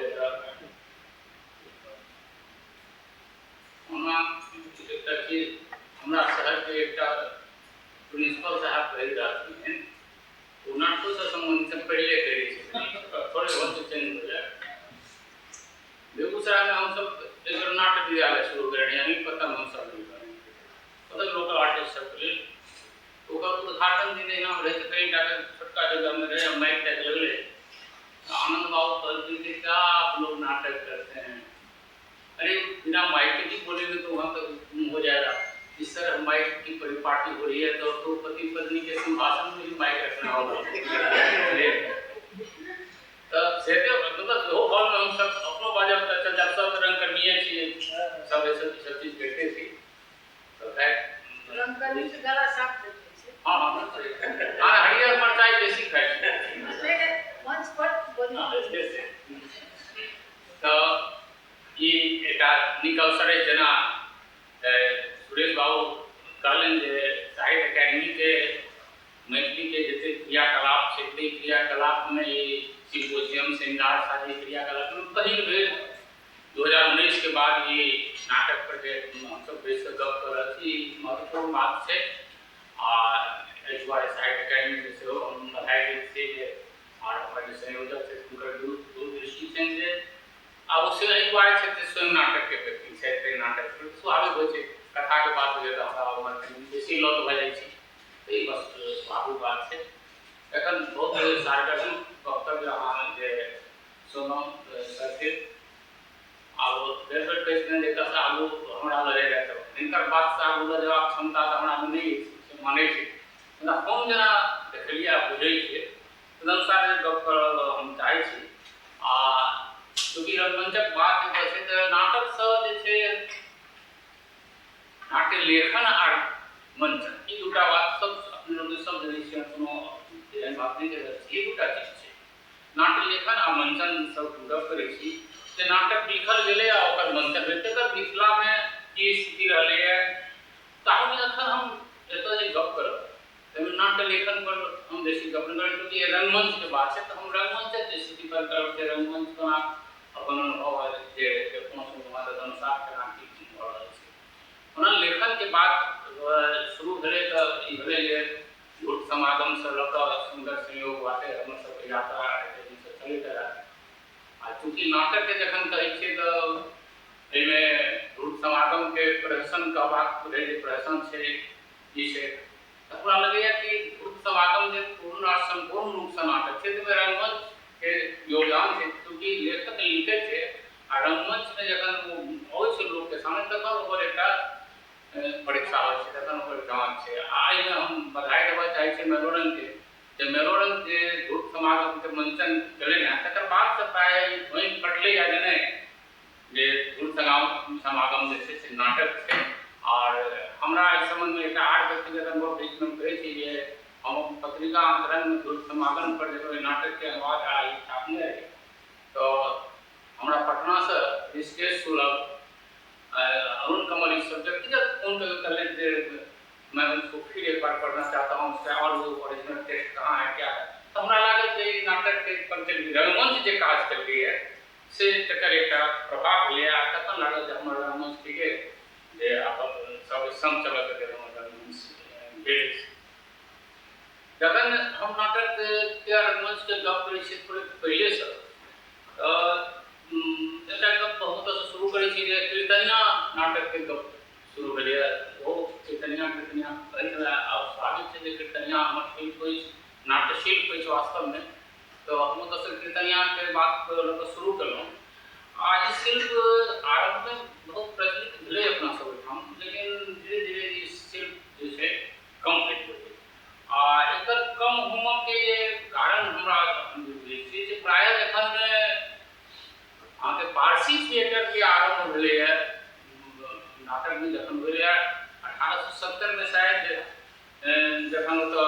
भेलै। ओना एकटा चीज हमरा शहरके एकटा प्रिंसिपल साहब कहैत रहथिन, ओ नाटकोसँ सम्बन्धित पहिले कहै छथिन, थोड़े बहुत चेंज भेलै। बेगूसरायमे हमसब एक नाट्य विद्यालय शुरू कयने, यानी पतंग हमसब नहि कयने, मतलब लोकल आर्टिस्ट सबके लेल। ओकर उद्घाटन दिन एहिना रहै तऽ कनि टाके छोटका जगहमे रहै, माइक ताइक लगलै। आनंद बाबू कहलखिन कि क्या आप लोग नाटक करते हैं, अरे बिना माइक के भी बोलेंगे तो वहाँ तक हो जाएगा। इस तरह माइक की परिपाटी हो रही है तो पति पत्नी के संभाषण में भी माइक रखना होगा। तऽ से मतलब ओहो हॉलमे हमसब अपनो बाजब तऽ चल जाब, सब रंगकर्मीए छियै, सब ई सब चीज करिते छी। तऽ खैर रंगकर्मी के गला साफ भेल छै। हँ हँ, हँ, हरियर मरचाइ बेसी खाइ छी मंच पर। तऽ ई एकटा नीक अवसर अछि। जेना सुरेश बाबू कहलनि जे साहित्य अकादमीके मैथिलीके जतेक क्रियाकलाप छै, ताहि क्रियाकलापमे ई सिम्पोजियम, सेमिनार सारी क्रियाकलापमे पहिल बेर 2019 के बाद ई नाटक पर जे हमसब बैस कऽ गप कऽ रहल छी, ई महत्वपूर्ण बात छै। आ एहि दुआरे साहित्य अकादमीके सेहो हम बधाई दैत छियै जे आर हमर जे संयोजक छथि, हुनकर दूरदृष्टि छनि जे आ ओ से एहि दुआरे छथि जे स्वयं नाटकके व्यक्ति छथि, ताहि नाटक स्वाभाविक होइ छै। कथाके बात होइ तऽ हमरा ओहिमे कनि बेसी लत भऽ जाइ छै, तऽ ई बस स्वाभाविक बात छै। एखन बहुत सारगर्भित वक्तव्य अहाँ जे सुनलहुँ सरके। आब बेर बेर कहै छथिन जे एतऽसँ आगू हमरा लऽ जाय, तऽ हिनकर बातसँ आगू लऽ जेबाक क्षमता तऽ हमरामे नहि अछि, से मानै छी। मुदा हम जेना देखलियै आ बुझै छियै, तदनुसार जे गप करब हम चाहै छी। आ चूँकि रंगमंचक बात जे छै तऽ नाटकसँ जे छै, नाट्य लेखन आर मंचन, ई दूटा बात सब अपने लोक सब जनै छियै, कोनो एहन बात नहि कहि रहल छी। ई दूटा चीज छै, नाट्य लेखन आ मंचन। सब गप करै छी जे नाटक लिखल गेलै आ ओकर मंचन भेल, तकर मिथिलामे की स्थिति रहलैए, ताहूमे एखन हम एतऽ जे गप करब ताहिमे नाट्य लेखन पर हम बेसी गप नहि करब, चूँकि रंगमंचके बात छै, तऽ हम रंगमंचक स्थिति पर करब जे रंगमंच कोना अपन अनुभव जे देखलहुँ सुनलहुँ तदनुसार केना की भऽ रहल छै। ओना लेखनके बात शुरू भेलै तऽ ई भेलै जे धूर्त समागमसँ लऽ कऽ सुन्दर संयोग बाटे हमर सबके यात्रा एते दिनसँ चलैत रहए। आ चूँकि नाटकके जखन कहै छियै तऽ एहिमे धूर्त समागमके प्रहसन कहबाक रहै जे प्रहसन छै, ई छै, तऽ हमरा लगैए कि धूर्त समागम जे पूर्ण आ सम्पूर्ण रूपसँ नाटक छै, ताहिमे रंगमंचके योगदान छै। चूँकि लेखक लिखै छै आ रंगमंचमे जखन ओ अबै छै लोकके सामने, तखन ओकर एकटा परीक्षा होइ छै, तखन ओकर जाँच छै। आ एहिमे हम बधाई देबऽ चाहै छियै मैलोरंगके जे मैलोरंग जे धूर्त समागमके मंचन केलनि हेँ, तकर बादसँ प्रायः ई धोनि फटलैए जे नहि, जे धूर्त समागम जे छै से नाटक छै। आओर हमरा एहि सम्बन्धमे एकटा आर व्यक्तिगत अनुभव बीचमे कहै छी जे हम अपन पत्रिका अंतरंगमे धूर्त समागम पर जखन ओहि नाटकके अनुवाद आ ई छापने रही, तऽ हमरा पटनासँ ऋषिकेश सुलभ, अरुण कमल, ई सब व्यक्तिगत फोन कऽ कहलनि जे मैं उसको फिर एक बार पढ़ना चाहता हूँ, उसका और वो ओरिजिनल टेक्स्ट कहाँ है, क्या है। तऽ हमरा लागल जे ई नाटकके रंगमंच जे काज केलकैए से तकर एकटा प्रभाव भेलैए। आ तखन लागल जे हमर रंगमंच ठीके जे आब सब संग चलऽके लेल हमर रंगमंच भेल अछि। जखन हम नाटकके रंगमंचके गप करै छियै थोड़े पहिलेसँ, तऽ एकटा गप ओतऽसँ शुरू करै छी जे कीर्तनिया नाटकके गप शुरू भेलैए। ओहो कीर्तनिया कीर्तनिया कहै छलै। आ स्वाभाविक छै जे कीर्तनिया हमर शिल्प अछि, नाट्य शिल्प अछि वास्तवमे। तऽ हम ओतऽसँ कीर्तनियाके बात लऽ कऽ शुरू केलहुँ। आ ई शिल्प आरम्भमे बहुत प्रचलित भेलै अपना सब ओहिठाम, लेकिन धीरे धीरे ई शिल्प जे छै कम होइत गेलै। आ एकर कम होमऽके जे कारण हमरा बुझै छियै जे प्रायः एखन अहाँके पारसी थिएटरके आरम्भ भेलैए नाटकमे, जखन भेलैए 1870मे शायद, जखन ओतऽ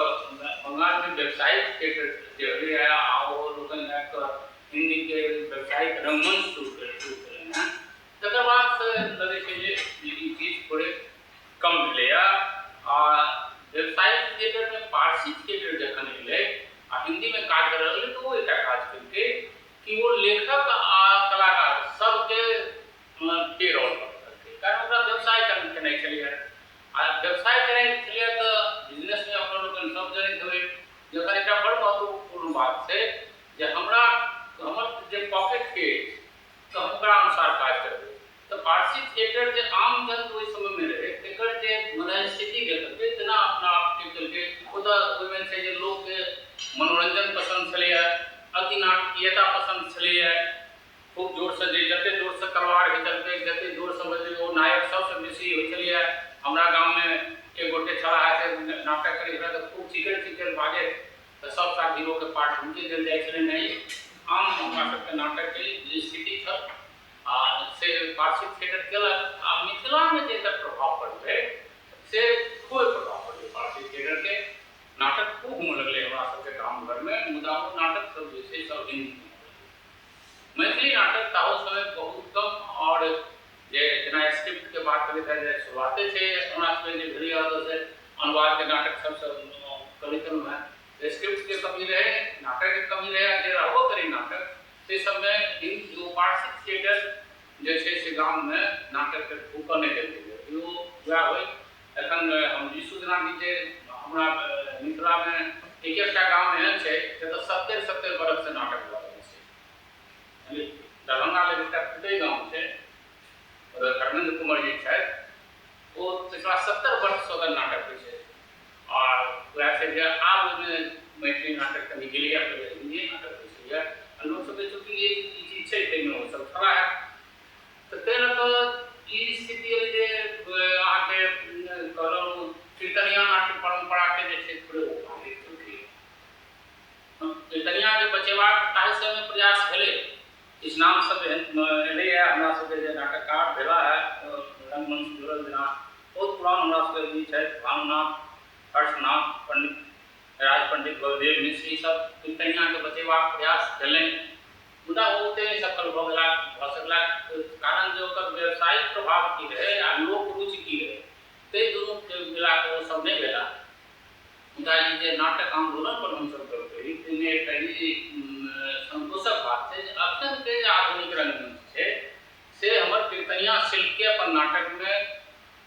बंगालमे व्यावसायिक थिएटर जे भेलैए आ ओ लोकनि आबि कऽ हिन्दीके व्यावसायिक रंगमंच शुरू केलनि हेँ, तकर बादसँ लगै छै जे ई चीज थोड़े कम भेलैए। आ व्यावसायिक थिएटरमे पारसी थिएटर जखन एलै आ हिन्दीमे काज करऽ लगलै, तऽ ओ एकटा काज केलकै कि ओ लेखक आ के तऽ हम ओकरा अनुसार काज करबै। तऽ पारसी थिएटर जे आम जन ओहि समयमे रहै तकर जे मनस्थिति देखलकै तेना अपना आपके केलकै। ओतऽ ओहिमे छै जे लोकके मनोरंजन पसन्द छलैए, अति नाटकीयता पसन्द छलैए, खूब जोरसँ जे जतेक जोरसँ तलवार घिचलकै, जतेक जोरसँ बजलै ओ नायक सबसँ बेसी होइ छलैए। हमरा गाममे एक गोटे छलाह से नाटक करै छलाह तऽ खूब चिकरि चिकरि बाजै, तऽ सबटा हीरोके पार्ट हुनके देल जाइ छलनि। नहि आम हमरा सबके नाटकके जे स्थिति छल आ से पारसी थिएटर केलक। आ मिथिलामे जे एकर प्रभाव पड़लै से खूब प्रभाव पड़लै। पारसी थिएटरके नाटक खूब होमय लगलै हमरा सबके गाम घरमे, मुदा ओ नाटक सब जे छै सब हिन्दीमे। मैथिली नाटक ताहू समय बहुत कम। और जे जेना स्क्रिप्टके बात करैत है जे शुरुआते छै हमरा सबके जे भेलैए ओतऽसँ अनुवादके नाटक सबसँ करैत रहलहुँ हेँ। स्क्रिप्टके कमी रहै, नाटकके कमी रहै, आ जे रहबो करै नाटक से सबमे जो पारसी थिएटर जे छै से गाममे नाटकके ढुकऽ नहि देल गेलै। ओ वएह होइ। एखन हम ई सूचना दी जे हमरा मिथिलामे एक एकटा गाम एहन छै जतऽ 70-70 बरखसँ नाटक भऽ रहल छै। दरभंगा लग एकटा पुतई गाम छै, धर्मेंद्र कुमार जी छथि, ओ पिछला 70 वर्षसँ ओतऽ नाटक होइ छै। और वएह छै जे आब ओहिमे मैथिली नाटक कनि गेलैए, पहिले हिन्दीए नाटक होइ छलैए आ लोक सबके चूँकि ई चीज छै ताहिमे ओ सब छलाह। तऽ ताहि लऽ कऽ ई स्थिति एलै जे अहाँके कहलहुँ कीर्तनिया नाट्य परम्पराके जे छै थोड़े ओ बाधित भेलै। कीर्तनियाके बचेबाक ताहि समयमे प्रयास भेलै, किछु नाम सब एहन एलैए हमरा सबके जे नाटककार भेला है रंगमंच जुड़ल, जेना बहुत पुरान हमरा सबके ई छथि भानुनाथ, हर्षनाथ पंडित, राज पंडित, बलदेव मिश्र, ई सब कीर्तनियाके बचेबाक प्रयास भेलनि, मुदा ओ ओते नहि सफल भऽ गेला भऽ सकला। कारण जे ओकर व्यावसायिक प्रभाव की रहै आ लोक रुचि की रहै ताहि दुनूके मिलाकऽ ओ सब नहि भेला। मुदा ई जे नाटक आन्दोलन पर हमसब गप करी ताहिमे एकटा ई संतोषक बात छै जे अखनके जे आधुनिक रंगमंच छै से हमर कीर्तनिया शिल्पके अपन नाटकमे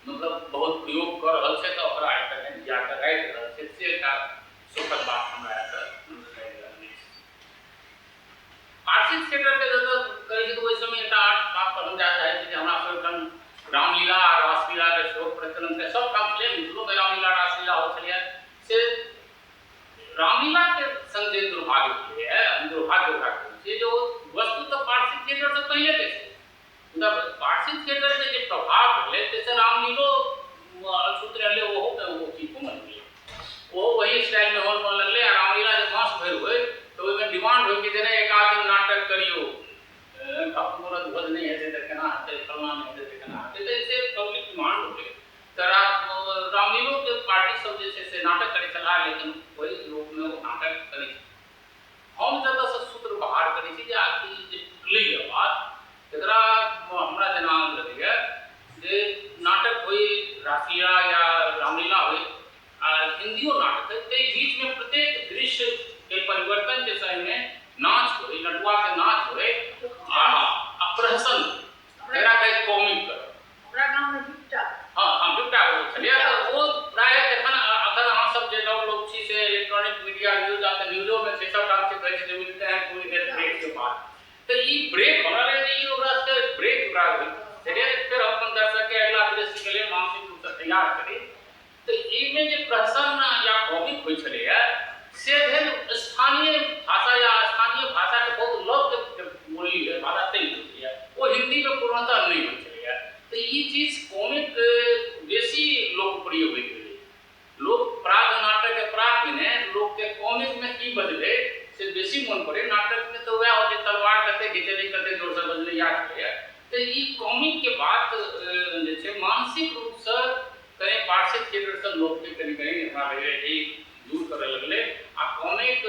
मतलब बहुत प्रयोग कऽ रहल छै, तऽ ओकरा एकटा जिया कऽ राखि रहल छै, से एकटा सुखद बात हमरा एतऽ लागि रहल अछि। पारसी थिएटरके जतऽ कहै छै तऽ ओहि समय एकटा आर बात पर हम जाय चाहै छी जे हमरा सब एखन रामलीला आ रासलीलाके सेहो प्रचलन छै, सब ठाम छलै, मिथिलोमे रामलीला रासलीला होइ छलैए। से रामलीलाके संग जे दुर्भाग्य भेलैए, हम दुर्भाग्य ओकरा कहै छियै जे ओ वस्तु तऽ पारसी थिएटरसँ पहिलेके छै, मुदा पारसी थिएटरके जे प्रभाव भेलै ताहिसँ रामलीलो अछूत रहलै, ओहोमे ओ चीज होमय लगलै, ओहो वही स्टाइलमे होमय लगलै। आ रामलीला जे मास भरि होइ तऽ ओहिमे डिमांड होइ कि जे नहि एकाध दिन नाटक करियौ, भक्त ध्वज नहि हेतै तऽ केना हेतै, फलना नहि हेतै तऽ केना हेतै, तऽ से पब्लिक डिमांड होइ। तऽ रामलीलोके पार्टी सब जे छै से नाटक करै छलाह, लेकिन ओहि रूपमे ओ नाटक करै छलाह। हम जतऽसँ सूत्र बाहर करै छी जे आखिर जे टुटलैए बात, तकरा हमरा जेना लगैए जे नाटक होइ रासलीला या रामलीला होइ आ हिन्दियो नाटक होइ, ताहि बीचमे प्रत्येक दृश्यके परिवर्तनके समयमे नाच होइ, नटुआके नाच होइ आ प्रहसन, एकरा कहै कॉमिक करब। हमरा गाममे बिपटा, हँ हँ बिपटा होइ छलैए। तऽ ओ प्रायः जखन अखन अहाँ सब जे नव लोक छी से इलेक्ट्रॉनिक मीडिया न्यूज आ तऽ न्यूजोमे छै सब ठाम छै, कहै छै जे मिलते हैं पूरी देर ब्रेक के बाद, तऽ ई ब्रेक हमरा लगैए ई ओकरा सबके ब्रेक ओकरा होइ छलैए। फेर हम अपन दर्शकके अगिला दृश्यके लेल मानसिक रूपसँ तैयार करी। तऽ एहिमे जे प्रहसन या कॉमिक होइ छलैए से भेल स्थानीय भाषा या स्थानीय भाषाके बहुत लग बोली भाषा ताहि होइ छलैए, ओ हिन्दीमे पूर्णतः नहि होइ छलैए। तऽ ई चीज कॉमिक बेसी लोकप्रिय होइत गेलै। लोक प्राग नाटकके प्राग भेने लोकके कॉमिकमे की बजलै से बेसी मोन पड़ै, नाटकमे तऽ वएह होइ छै तलवार कते घिचेलै कते जोरसँ बजलै इएह छलैए। तऽ ई कॉमिकके बात जे छै मानसिक रूपसँ कनि पारसी थिएटरसँ लोकके कनि कनि हमरा लगैए ई दूर करऽ लगलै। आ कॉमिक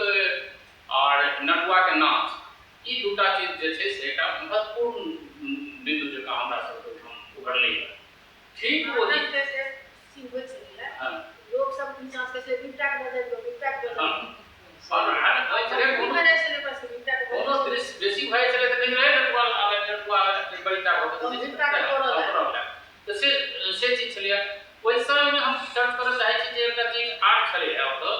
आओर नटुआके नाच ई दूटा चीज जे छै से एकटा महत्वपूर्ण बिन्दु जकाँ हमरा सबके ओहिठाम उभरलैए। ठीक ओहि लोक सब नीचाँ से बिपटाके बजबियौ, बिपटाके बजबियौ। कोनो दृश्य बेसी भए छलै तऽ कहै छलै नटुआ आबै, नटुआ बड़ीटा भऽ गेल, तऽ से चीज छलैए। ओहि समयमे हम चर्च करऽ चाहै छी जे एकटा चीज आर छलैए ओतऽ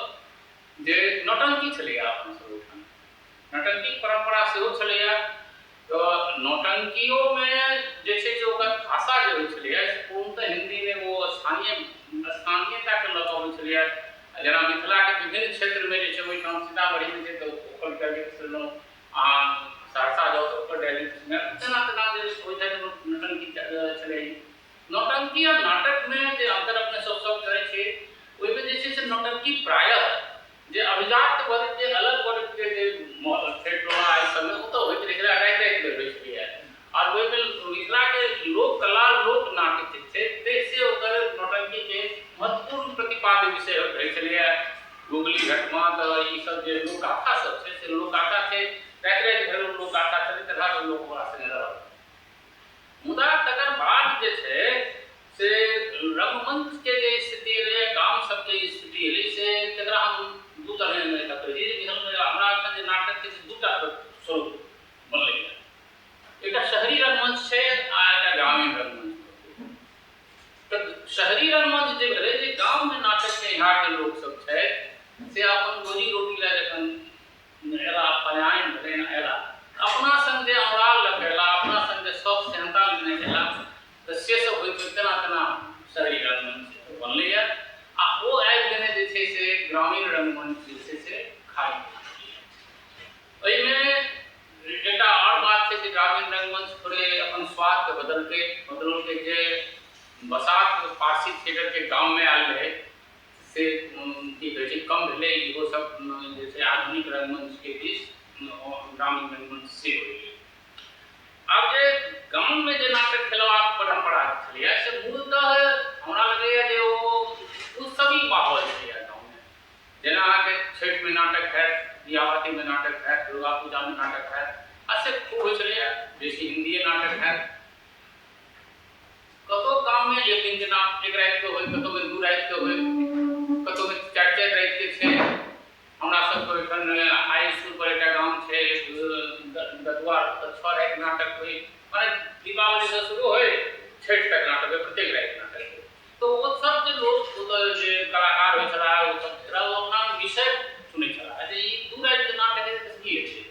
जे नौटंकी छलैए। अपन सब ओहिठाम नौटंकीके परम्परा सेहो छलैए। तऽ नौटंकियोमे जे छै से ओकर भाषा जे होइ छलैए से पूर्णतः हिन्दीमे ओ स्थानीयताके लऽ कऽ अबै छलैए। जेना मिथिलाके विभिन्न क्षेत्रमे जे छै ओहिठाम सीतामढ़ीमे छै तऽ ओकर डायलेक्ट सुनलहुँ, अहाँ सहरसा जाउ तऽ ओकर डायलेक्ट सुनब, तेना तेना जे होइ छै नौटंकी छलै। नौटंकी आ नाटकमे जे अन्तर अपने सब सब करै छियै ओहिमे जे छै से नौटंकी प्रायः जे अभिजात वर्ग के अलग वर्ग के जे छै टोला एहि सबमे ओ तऽ होइत रहै छलै, राति रातिमे होइ छलैए। आर ओहिमे मिथिलाके लोक कला लोक नाट्य जे छै से ओकर नौटंकीके महत्वपूर्ण प्रतिपाद्य विषय रहै छलैए। गुगली घटमा तऽ ईसब जे लोकगाथा सब छै से लोकगाथा छै, राति राति भरि लोकगाथा छलै तथा लोक ओकरा सङ्गे रहल। मुदा तकर बाद जे छै से रंगमंचके जे स्थिति एलै, गाम सबके स्थिति एलै, से तकरा हम दू तरहमे देखै छी। हमरा एखन जे नाटकके छै दूटा स्वरूप बनलैए, एकटा शहरी रंगमंच छै आ एकटा ग्रामीण रंगमंच। तऽ शहरी रंगमंच जे भेलै जे गाममे नाटकके यहाँ लोक सब छै से अपन रोजी रोटी लए जखन एला, पलायन भेलै एला, अपना संग जे औराल लऽ कऽ एला, अपना संग जे शौक सेहन्ता लेने एला, तऽ से सब होइत होइत तेना तेना शहरी रंगमंच बनलैए। आ ओ आबि गेने जे छै से ग्रामीण रंगमंच जे छै से खाली। एहिमे एकटा आओर बात छै जे ग्रामीण रंगमंच थोड़े अपन स्वादके बदलकै। जे बसात पारसी थिएटरके गाममे आयल रहै से की कहै छै कम भेलै। इहो सब जे छै आधुनिक रंगमंचके दिस ग्रामीण रंगमंच से होइए। आब जे गाममे जे नाटक खेलबाक परम्परा छलैए से मूलतः हमरा लगैए जे ओ उत्सवी माहौल छलैए गाँवमे। जेना अहाँके छठिमे नाटक हैत, दियाबातीमे नाटक हैत, दुर्गा पूजामे नाटक हैत, आ से खूब होइ छलैए। बेसी हिन्दिए नाटक हैत। कतहु गाममे एक दिनके नाटक एक रातिके होइ, कतहुमे दू रातिके होइ, कतहुमे चारि चारि रातिके छै। हमरा सबके ओहिठाम हाई स्कूल पर एकटा गाम छै ददुआ, तऽ 6 राति नाटक होइ, माने दीपावलीसँ शुरू होइ छठि तक नाटक होइ, प्रत्येक राति नाटक होइ। तऽ ओ सब जे लोक ओतऽ जे कलाकार होइ छलाह ओ सब छलाह, ओ अपना विषय चुनै छलाह जे ई 2 रातिके नाटक हेतै तऽ की हेतै।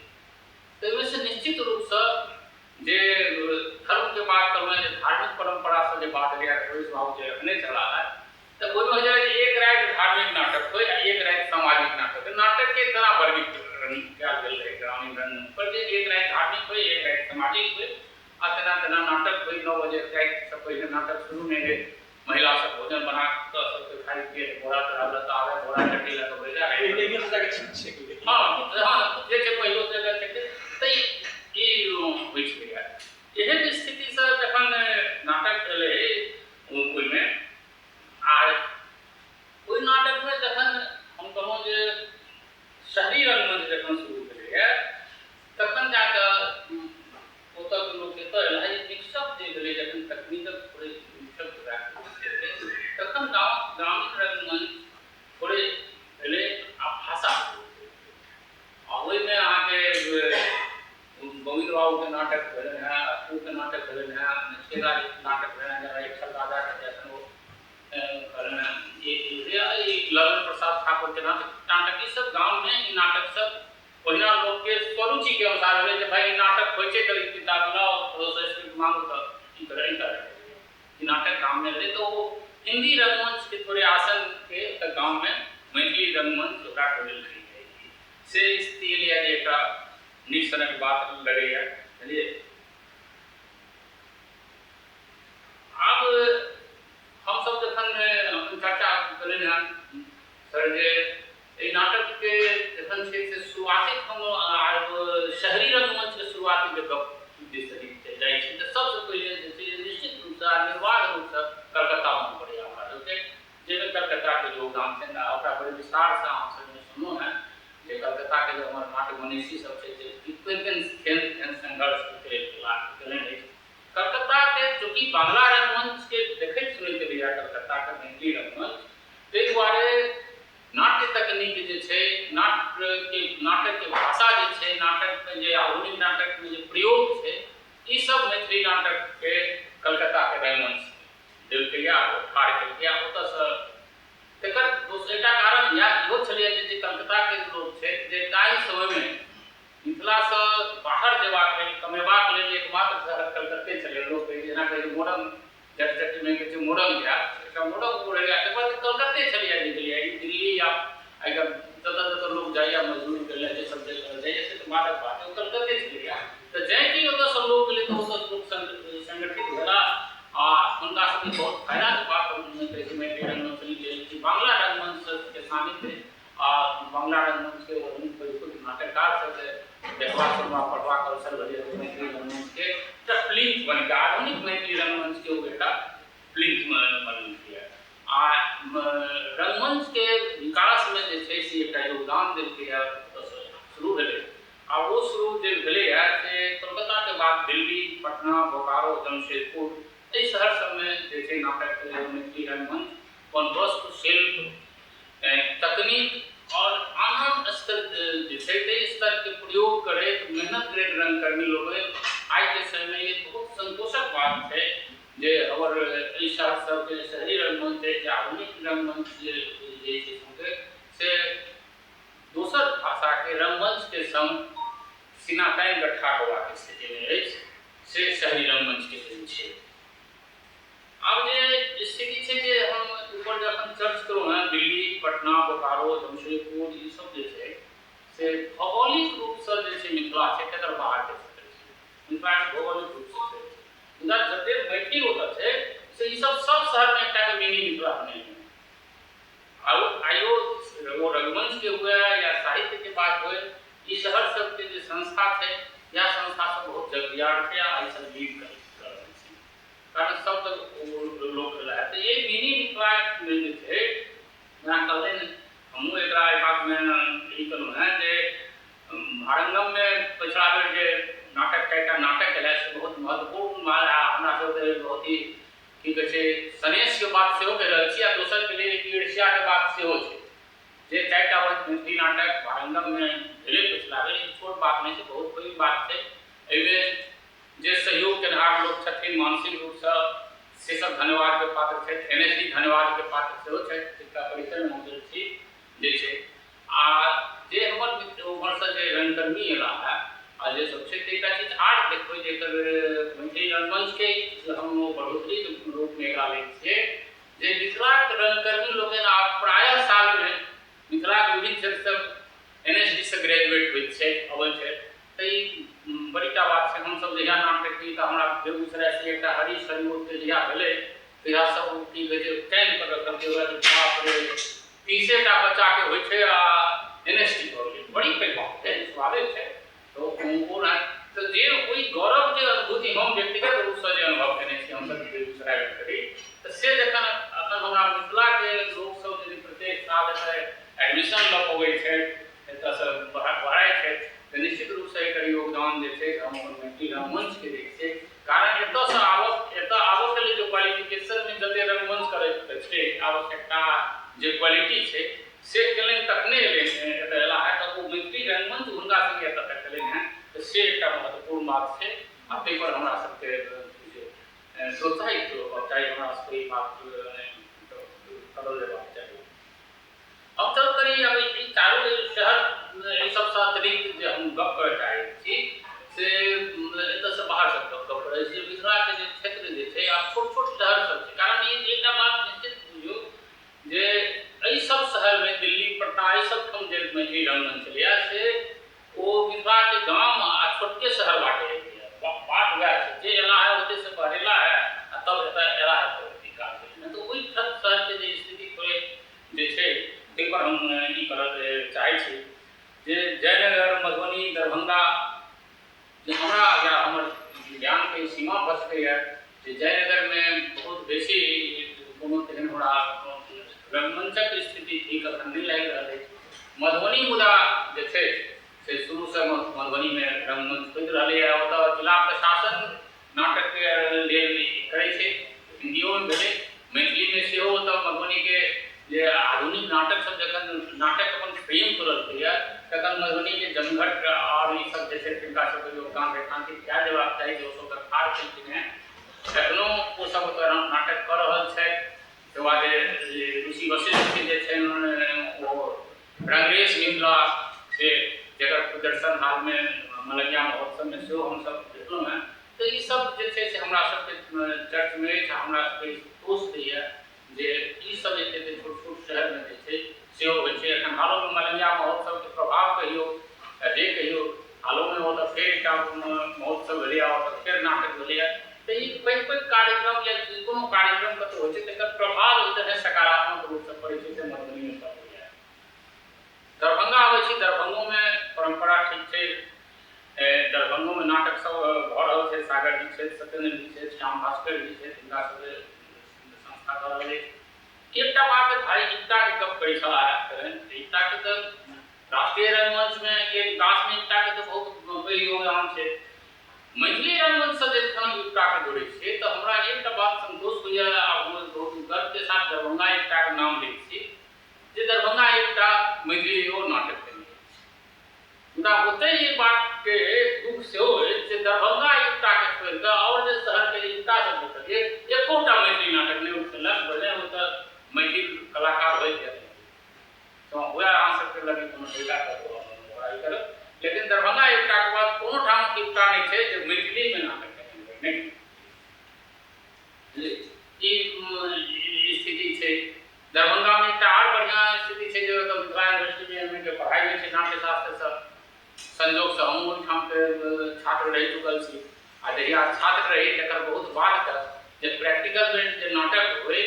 तऽ ओहिसँ निश्चित रूपसँ जे धर्मके बात करबै, जे धार्मिक परम्परासँ जे बात एलैए, रमेश बाबू जे रखने छलाह, तऽ ओहिमे होइ छलै जे एक राति धार्मिक नाटक होइ आ एक राति सामाजिक नाटक होइ। नाटकके तेना वर्गीकरण कयल गेल रहै ग्रामीण रंगमंच पर जे एक राति धार्मिक होइ, एक राति सामाजिक होइ, आ तेना तेना नाटक होइ। 9 बजे रातिसँ पहिने नाटक शुरू नहि होइ, महिला सब भोजन बना कऽ सबके खाइ पिए बोरा तोरा लऽ कऽ आबै, बोरा चट्टी लऽ कऽ बैसा। हँ हँ, जे छै पहिलो जगह छै तऽ ई होइ छलैए। एहन स्थितिसँ जखन नाटक एलै ओहिमे, आ ओहि नाटकमे जखन हम कहलहुँ जे शहरी रंगमंच जखन शुरू भेलैए तखन जाकऽ ओतऽके लोक एतऽ एलै। मिक्सअप जे भेलै, जखन तकनीकक थोड़े मिक्सअप भेलै तखन ग्रामीण रंगमंच थोड़े भेलै आ भाषा। आ ओहिमे अहाँके गोविन्द बाबूके नाटक भेलनि हेँ, अशोकके नाटक भेलनि हेँ, नचकेताजीके नाटक भेलनि हेँ, जेना एक छल राजाके जखन ओ कहलनि हेँ, ललन प्रसाद ठाकुरके नाटक, ई सब गाममे ई नाटक सब ओहिना लोकके स्वरुचिके अनुसार भेलै जे भाइ ई नाटक होइ छै तऽ ई किताब लाउ, दोसर स्क्रिप्ट मांगू तऽ ई तरह ई तरह ई नाटक गाममे भेलै। तऽ ओ हिन्दी रंगमंचके थोड़े आसनके तऽ गाममे मैथिली रंगमंच ओकरा टोलेलकै। से स्थिति एलैए जे एकटा नीक सनक बात लगैए। बुझलियै? आब हमसब जखन अपन चर्चा केलनि हेँ सर जे एहि नाटकके जखन छै से शुरुआती हम शहरी रंगमंचके शुरुआतीके गप दिस जाइ छी तऽ सबसँ पहिले जे छै निश्चित रूपसँ आ निर्बाध रूपसँ कलकत्ता मोन पड़ैए हमरा सबके, जाहिमे कलकत्ताके योगदान छै। ओकरा बड़े विस्तारसँ अहाँ सबने सुनलहुँ हेँ जे कलकत्ताके जे हमर नाट्य मनीषी सब छै से केहन केहन केहन संघर्ष केलनि अछि। कलकत्ताके चूँकि बांग्ला रंगमंचके देखैत सुनैत एलैए कलकत्ताके मैथिली रंगमंच, ताहि दुआरे नाट्य तकनीक जे छै, नाटकके भाषा जे छै, नाटकमे जे आधुनिक नाटकमे जे प्रयोग छै, ई सब मैथिली नाटकके कलकत्ताके रंगमंच देलकैए, ठाढ़ केलकैए। ओतऽसँ तकर दोसर एकटा कारण इएह इहो छलैए जे कलकत्ताके लोक छै जे ताहि समयमे मिथिलासँ बाहर जेबाक लेल, कमेबाक लेल एकमात्र शहर मोरंग जायब, एकटा मोरंग रहैया, तकर बाद कलकत्ते छलैया जे गेलैया। ई दिल्ली या आइ काल्हि जतऽ जतऽ लोक जाइया मजदूरी करै लए, जे सब जाइया से तऽ बादक बात, ओ कलकत्ते छलैया। तऽ जैं कि ओतऽसँ लोक गेलै तऽ ओसभ लोक संगठित भेला आ हुनका सबके बहुत फायदाके बात हम कहै छी। मैथिली रंगमंच लेल कि बांग्ला रंगमंचके सानिध्य आ बांग्ला रंगमंचके ओहन परिपक्व नाटककार सबके देखबा सुनबा पढ़बाक अवसर भेलै। मैथिली रंगमंचके एकटा प्लिंथ बनि कऽ, आधुनिक मैथिली रंगमंचके ओ एकटा प्लिंथ बनेलकै आ रंगमंचके विकासमे जे छै से एकटा योगदान देलकैए। ओतऽसँ शुरू भेलै आ ओ शुरू जे भेलैए से कोलकाताके बाद दिल्ली, पटना, बोकारो, जमशेदपुर, एहि शहर सबमे जे छै नाटक मैथिली रंगमंच अपन वस्तु शिल्प, तकनीक और आन आन स्तर जे छै ताहि स्तरके प्रयोग करैत मेहनत करैत रंगकर्मी लोकनि आइके समयमे ई बहुत संतोषक बात छै जे हमर एहि शहर सबके शहरी रंगमंच छै, जे आधुनिक रंगमंच जे छै से दोसर भाषाके रंगमंचके संग सीना तानि कऽ ठाढ़ होबाक स्थितिमे अछि, से शहरी रंगमंचके देन छै। आब जे स्थिति छै जे हम ऊपर जखन चर्च करू हेँ, दिल्ली, पटना, बोकारो, जमशेदपुर, ई सब जे छै से भौगोलिक रूपसँ जे छै मिथिला छै तकर बाहरके क्षेत्र छै, मिथिलाके भौगोलिक रूपसँ छै, मुदा जतेक मैथिल ओतऽ छै से ई सब सब शहरमे एकटाके मिनी मिथिला बनेने। आइयो ओ रंगमंचके हुए या साहित्यके बात हुए, ई शहर सबके जे संस्था छै या संस्था सब बहुत जगजियार छै आ एहि सब लीड कर रहल छै, कारण सब तक लोक रहै। तऽ ई मिनी मिथिलामे जे छै जेना कहलियै, हमहूँ एकरा एहि बातमे ई कहलहुँ हेँ जे भारंगममे पिछला बेर जे नाटक चारिटा नाटक भेलै से बहुत महत्वपूर्ण आ हमरा सबके बहुत ही की कहै छै सनेशके बात सेहो कहि रहल छी आ दोसरके लेल ईर्ष्याके बात सेहो छै जे चारिटा मैथिली नाटक भारंगममे भेलै पिछला बेर, ई छोट बात नहि छै, बहुत पैघ बात छै। एहिमे जे सहयोग केनहार लोक छथिन मानसिक रूपसँ से सब धन्यवादके पात्र छथि, एन एस डी धन्यवादके पात्र सेहो छथि, जिनका परिचयमे हम छी जे छै। आ जे हमर मित्र उम्हरसँ जे रंगकर्मी एला हेँ आ जे सब छै, एकटा चीज आर देखबै जे एकर मैथिली रंगमंचके हम बढ़ोतरीके रूपमे एकरा लै छियै जे मिथिलाके रंगकर्मी लोकनि आब प्रायः सालमे मिथिलाके विभिन्न क्षेत्रसँ एन एस डी सँ ग्रेजुएट होइत छथि, अबै छथि। तऽ ई बड़ीटा बात छै। हमसब जहिया नाटक की तऽ हमरा बेगूसरायसँ एकटा हरीश हरिमोदके जहिया भेलै तहिया सब की कहै छै टाइम पर रखलकै, बाप रे 30टा बच्चाके होइ छै आ एन एस डी भऽ गेलै, बड़ी पैघ बात छै, स्वाभाविक छै। तऽ ओ तऽ जे ओहि गौरवके अनुभूति हम व्यक्तिगत रूपसँ जे अनुभव केने छी हमसब बेगूसरायमे करी, तऽ से जखन अखन हमरा मिथिलाके लोकसब यदि प्रत्येक साल एतऽ एडमिशन लऽ पबै छथि, एतऽसँ बहराइ छथि, तऽ निश्चित रूपसँ एकर योगदान जे छै हम अपन मैथिली रंगमंचके दै छियै। कारण एतऽसँ आबऽ एतऽ आबऽके लेल जे क्वालिफिकेशनमे जते रंगमंच करैके छै आवश्यकता, जे क्वालिटी छै से केलनि तखने एलै एतऽ एला है, तऽ ओ मैथिली रंगमंच हुनका संगे एतऽ तक एलनि हेँ, तऽ से एकटा महत्वपूर्ण बात छै आ ताहिपर हमरा सबके जे प्रोत्साहित होबाक चाही, हमरा सबके ई बात करल जेबाक चाही। हम चल करी अब ई चारू शहर एहि सबसँ अतिरिक्त जे हम गप करऽ चाहै छी से एतऽसँ बाहर सब गप करै छी। मिथिलाके जे क्षेत्र जे छै आब छोट छोट शहर सब छै, कारण ई एकटा बात निश्चित बुझियौ जे एहि सब शहरमे दिल्ली, पटना, एहि सब ठाम जे मैथिली रंगमंच छलैए से ओ मिथिलाके गाम आ छोटके शहर बाटे एलैए। बात वएह छै जे एला है ओतहिसँ बहरेला है आ तब एतऽ एला है तब ई काज भेलै, नहि तऽ ओहि शहरके जे स्थिति थोड़े जे छै ताहिपर हम ई करऽ चाहै छी जे जयनगर, मधुबनी, दरभंगा जे हमरा या हमर ज्ञानके सीमा भऽ सकैए जे जयनगरमे बहुत बेसी कोनो तेहन हमरा रंगमंचक स्थिति ठीक अखन नहि लागि रहल अछि। मधुबनी मुदा जे छै से शुरूसँ मधुबनीमे रंगमंच होइत रहलैए, ओतऽ जिला प्रशासन नाटकके लेल करै छै, हिन्दियोमे भेलै, मैथिलीमे सेहो। ओतऽ मधुबनीके जे आधुनिक नाटक सब जखन नाटक अपन फ्रेम तोड़लकैए तखन मधुबनीके जमघट आओर ई सब जे छै तिनका सबके योगदान रेखांकित कयल जेबाक चाही जे ओसब ओतऽ ठाढ़ केलखिन हेँ। एखनो ओसब ओतऽ नाटक कऽ रहल छथि। तकर बाद ऋषि वशिष्ठके जे छनि ओ रंगरेश मिथिला से जकर प्रदर्शन हालमे मलंगिया महोत्सवमे सेहो हमसब देखलहुँ हेँ, तऽ ई सब सब जे छै से हमरा सबके चर्चमे अछि। हमरा सबके संतोष दैए जे ई सब जे छै से छोट छोट शहरमे जे छै सेहो होइ छै। एखन हालोमे मलंगिया महोत्सवके प्रभाव कहियौ या जे कहियौ, हालोमे ओतऽ फेर एकटा महोत्सव भेलैए, ओतऽ फेर नाटक भेलैए। तऽ ई पैघ पैघ कार्यक्रम या कोनो कार्यक्रम कतहु होइ छै तकर प्रभाव एहि तरहे सकारात्मक रूपसँ पड़ै छै से मधुबनीमे पड़ैए। दरभंगा आबै छी, दरभंगोमे परम्परा ठीक छै, दरभंगोमे नाटक सब भऽ रहल छै। सागर जी छथि, सत्येंद्र जी छथि, श्याम भास्कर जी छथि, हिनका सबके संस्था कऽ रहल अछि। एकटा बात भाई एकताके गप करै छलाह, एकताके तऽ राष्ट्रीय रंगमंचमे के विकासमे एकताके तऽ बहुत पैघ योगदान छै। मैथिली रंगमंचसँ जखन एकताके जोड़ै छियै तऽ हमरा एकटा बात संतोष होइए आ बहुत गर्वके साथ दरभंगा एकताके नाम लै छी जे दरभंगा एकटा मैथिलीओ नाटक केने अछि। मुदा ओतहि ई बातके दुःख सेहो अछि जे दरभंगा एकताके छोड़ि कऽ आओर जे शहरके एकता सब देखलियै एकोटा मैथिली नाटक नहि उठेलक, भले ओतऽ मैथिल कलाकार होइत या नहि। तऽ वएह अहाँ सबके लगे कोनो डेटा कतहु करब, लेकिन दरभंगा एकताके बाद कोनो ठाम एकता नहि छै जे मैथिलीमे नाटक केने नहि। ई स्थिति छै। दरभंगामे एकटा आर बढ़िआँ स्थिति छै जे ओतऽ मिथिला यूनिवर्सिटीमे एम ए के पढ़ाइ होइ छै नाट्यशास्त्रसँ। संजोगसँ हमहूँ ओहिठामके छात्र रहि चुकल छी आ जहिया छात्र रही तकर बहुत बाद तक जे प्रैक्टिकलमे जे नाटक होइ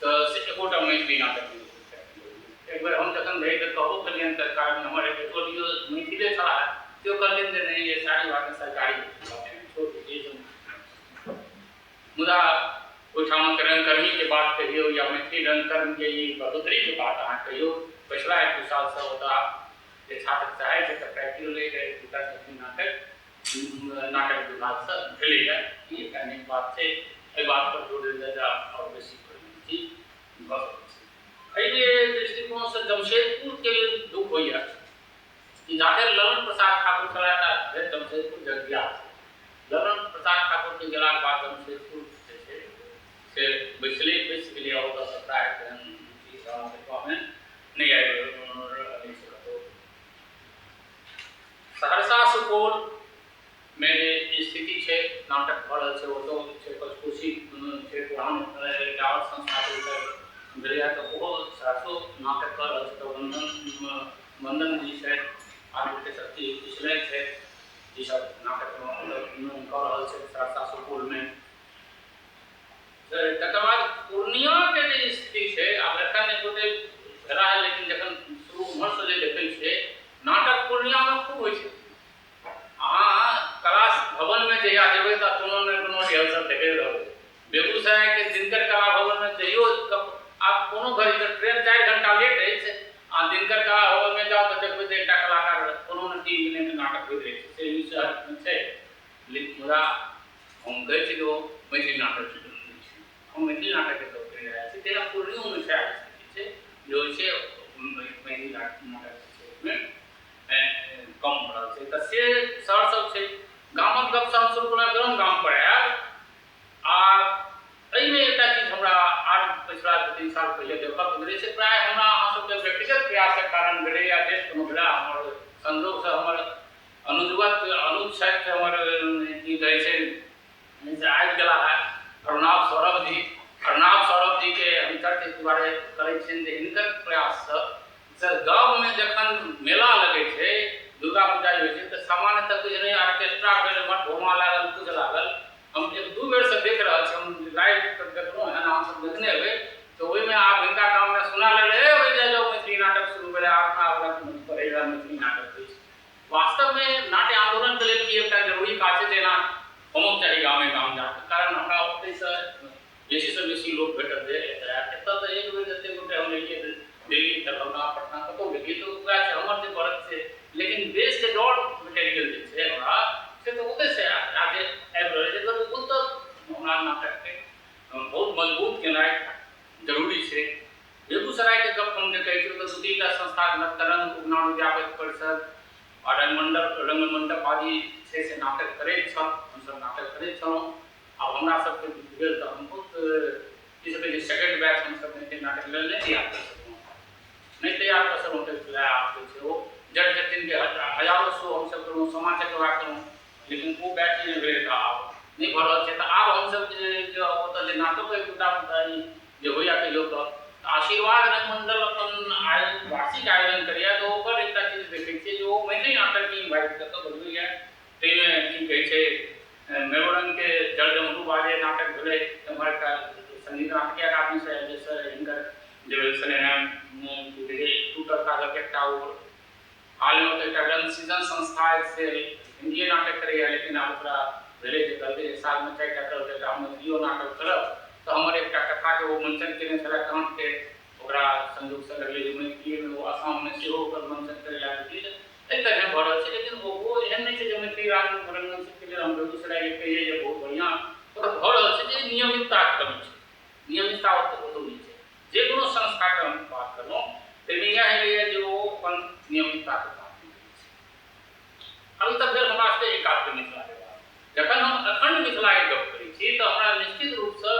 तऽ से एकोटा मैथिली नाटक नहि होइ। एक बेर हम जखन रही तऽ कहबो केलियनि तऽ कारण हमर एक मैथिले छलाह, त्यो कहलनि जे नहीं ये सारी बातें सरकारी बातें छोड़ दीजिए। मुदा ओहिठामक रंगकर्मीके बात कहियौ या मैथिली रंगकर्मके ई बढ़ोतरीके बात अहाँ कहियौ, पछिला 1-2 सालसँ ओतऽ जे छात्र चाहै छै तऽ प्रैक्टिकल एक दूटा नाटक नाटक विभागसँ भेलैए। ई एकटा नीक बात छै। एहि बातपर जोर देल जाय आओर बेसी चीज भऽ सकै छै। एहि दृष्टिकोणसँ जमशेदपुरके लेल दुःख होइए कि जाधरि ललन प्रसाद ठाकुर छलाह धरि जमशेदपुर जगजियार छै। ललन प्रसाद ठाकुरके गेलाके बाद जमशेदपुर जे छै से बैसले बैसि गेलै, ओतऽ सबटा एहन चीज देखबामे नहि आबि रहल छै कतहु। सहरसा सुपौलमे जे स्थिति छै नाटक भऽ रहल छै, ओतऽ छै पंचकोशी छै पुरान एकटा आओर संस्था भेलैए तऽ ओहो सहरसो नाटक कऽ रहल छै। तऽ वंदन जी छथि, आदित्य शक्ति कुशलय छथि, ई सब नाटक कऽ रहल छै सहरसा सुपौलमे। तकर बाद पूर्णियाके जे स्थिति छै, आब एखन एक गोटे भेला है, लेकिन जखन शुरू उम्हरसँ जे देखै छियै नाटक पूर्णियामे खूब होइ छै। अहाँ कला भवनमे जहिया जेबै तऽ कोनो ने कोनो रिहर्सल देखैत रहबै। बेगूसरायके दिनकर कला भवनमे जइयो आब कोनो घड़ी तऽ ट्रेन 4 घंटा लेट अछि आ दिनकर कला भवनमे जाउ तऽ देखबै जे एकटा कलाकार कोनो ने 3 मिनट नाटक होइत रहै छै, से ई शहरमे छै। लेकिन मुदा हम कहै छी जे ओ मैथिली नाटक नहि छै, हम मैथिली नाटकके गप करि रहल छी। तेना पूर्णियोमे सएह स्थिति छै जे होइ छै मैथिली नाटक छै ओहिमे कम भऽ रहल छै। तऽ से शहर सब छै। गामक गपसँ हम शुरू केलहुँ, गामपर आयब आ एहिमे एकटा चीज हमरा आर पछिला 2-3 साल पहिले देखऽके भेलै से प्रायः हमरा अहाँ सबके व्यक्तिगत प्रयासक कारण भेलै या जे कोनो भेलै, हमर संजोगसँ हमर अनुजवत अनुज छथि, हमर की कहै छै से आबि गेला है अरुणाभ सौरभ जी। अरुणाभ सौरभ जीके हम चर्च एहि दुआरे करै छियनि जे हिनकर प्रयाससँ से गाममे जखन मेला लगै छै, दुर्गा पूजा होइ छै तऽ सामान्यतः किछु नहि ऑर्केस्ट्रा भेल, एम्हर घुमा लागल, कुछ लागल। हम 1-2 बेरसँ देख रहल छी, हम लाइव देखलहुँ हन, अहाँ सब देखने हेबै। तऽ ओहिमे आब हिनका गाममे सुना लगलै, ए ओहि जाउ मैथिली नाटक शुरू भेलै, आब पढ़ै लए मैथिली नाटक होइ छै। वास्तवमे नाट्य आन्दोलनके लेल भी एकटा जरूरी काज छै जेना होमक चाही गामे गाम जाकऽ, कारण हमरा ओतहिसँ बेसीसँ बेसी लोक भेटल जे एतऽ आयत। एतऽ तऽ एक बेर जतेक गोटे हम एलियै दिल्ली, दरभंगा, पटना कतहु गेलियै तऽ वएह छै हमर जे बढ़त छै, लेकिन बेस जे रॉ मटेरियल जे छै हमरा से तऽ ओतहिसँ आयत जे आबि रहल छै। तऽ ओतऽ हमरा नाटकके बहुत मजबूत केनाइ जरूरी छै। बेगूसरायके गप हम जे कहै छी ओतऽ 2-3 टा संस्था तरंग, उगना विद्यापति परिषद आ रंगमंडप आदि छै से नाटक करैत छल, हमसब नाटक करैत छलहुँ। आब हमरा सबके भेल तऽ हम बहुत की सब कहै छै सेकेंड बैच हमसब मैथिली नाटक लेल नहि तैयार कऽ सकलहुँ, नहि तैयार कऽ सकलहुँ। तऽ आब जे छै ओ जट जटिनके हजारो शो हमसब केलहुँ, सामा चकेवा केलहुँ, लेकिन ओ बैच नहि भेलै। तऽ आब नहि भऽ रहल छै। तऽ आब हमसब जे ओतऽ जे नाटक एक दूटा जे होइए कहियो तऽ आशीर्वाद रंगमंडल अपन वार्षिक आयोजन करैए, तऽ ओकर एकटा चीज देखै छियै जे ओ मैथिली नाटकके इन्वाइट कऽ कऽ बजबैए। ताहिमे की कहै छै, मेलोरंगके जल डमरू बाजे नाटक भेलै, एम्हर एकटा संगीत नाटकीय अकादमीसँ आयल जे हिनकर जे छलै हेँ की कहै छै टूटल कागजक एकटा ओ। हालमे ओतऽ एकटा रंग सृजन संस्था से हिन्दीए नाटक करैए, लेकिन आब ओकरा भेलै जे कहलकै जे सालमे 4टा करब, एकटा हम मैथिलियो नाटक करब। तऽ हमर एकटा कथाके ओ मंचन केने छलै काँटके, ओकरा संजोगसँ लगलै जे मैथिलीमे ओ आसाममे सेहो ओकर मंचन करै लए भेटलै। एहि तरहे भऽ रहल छै, लेकिन ओहो एहन नहि छै जे मैथिली रंगमंचके लेल हम बेगूसरायके कहियै जे बहुत बढ़िआँ ओतऽ भऽ रहल छै। जे नियमितताके कमी छै, नियमितता ओतऽ ओतऽ नहि छै। जे कोनो संस्थाके हम बात करलहुँ ताहिमे इएह होइए जे ओ अपन नियमितताके बात नहि करै छै। अभी तक भेल हमरा सबके एकात्म मिथिलाके बात। जखन हम अखण्ड मिथिलाके गप करै छी तऽ हमरा निश्चित रूपसँ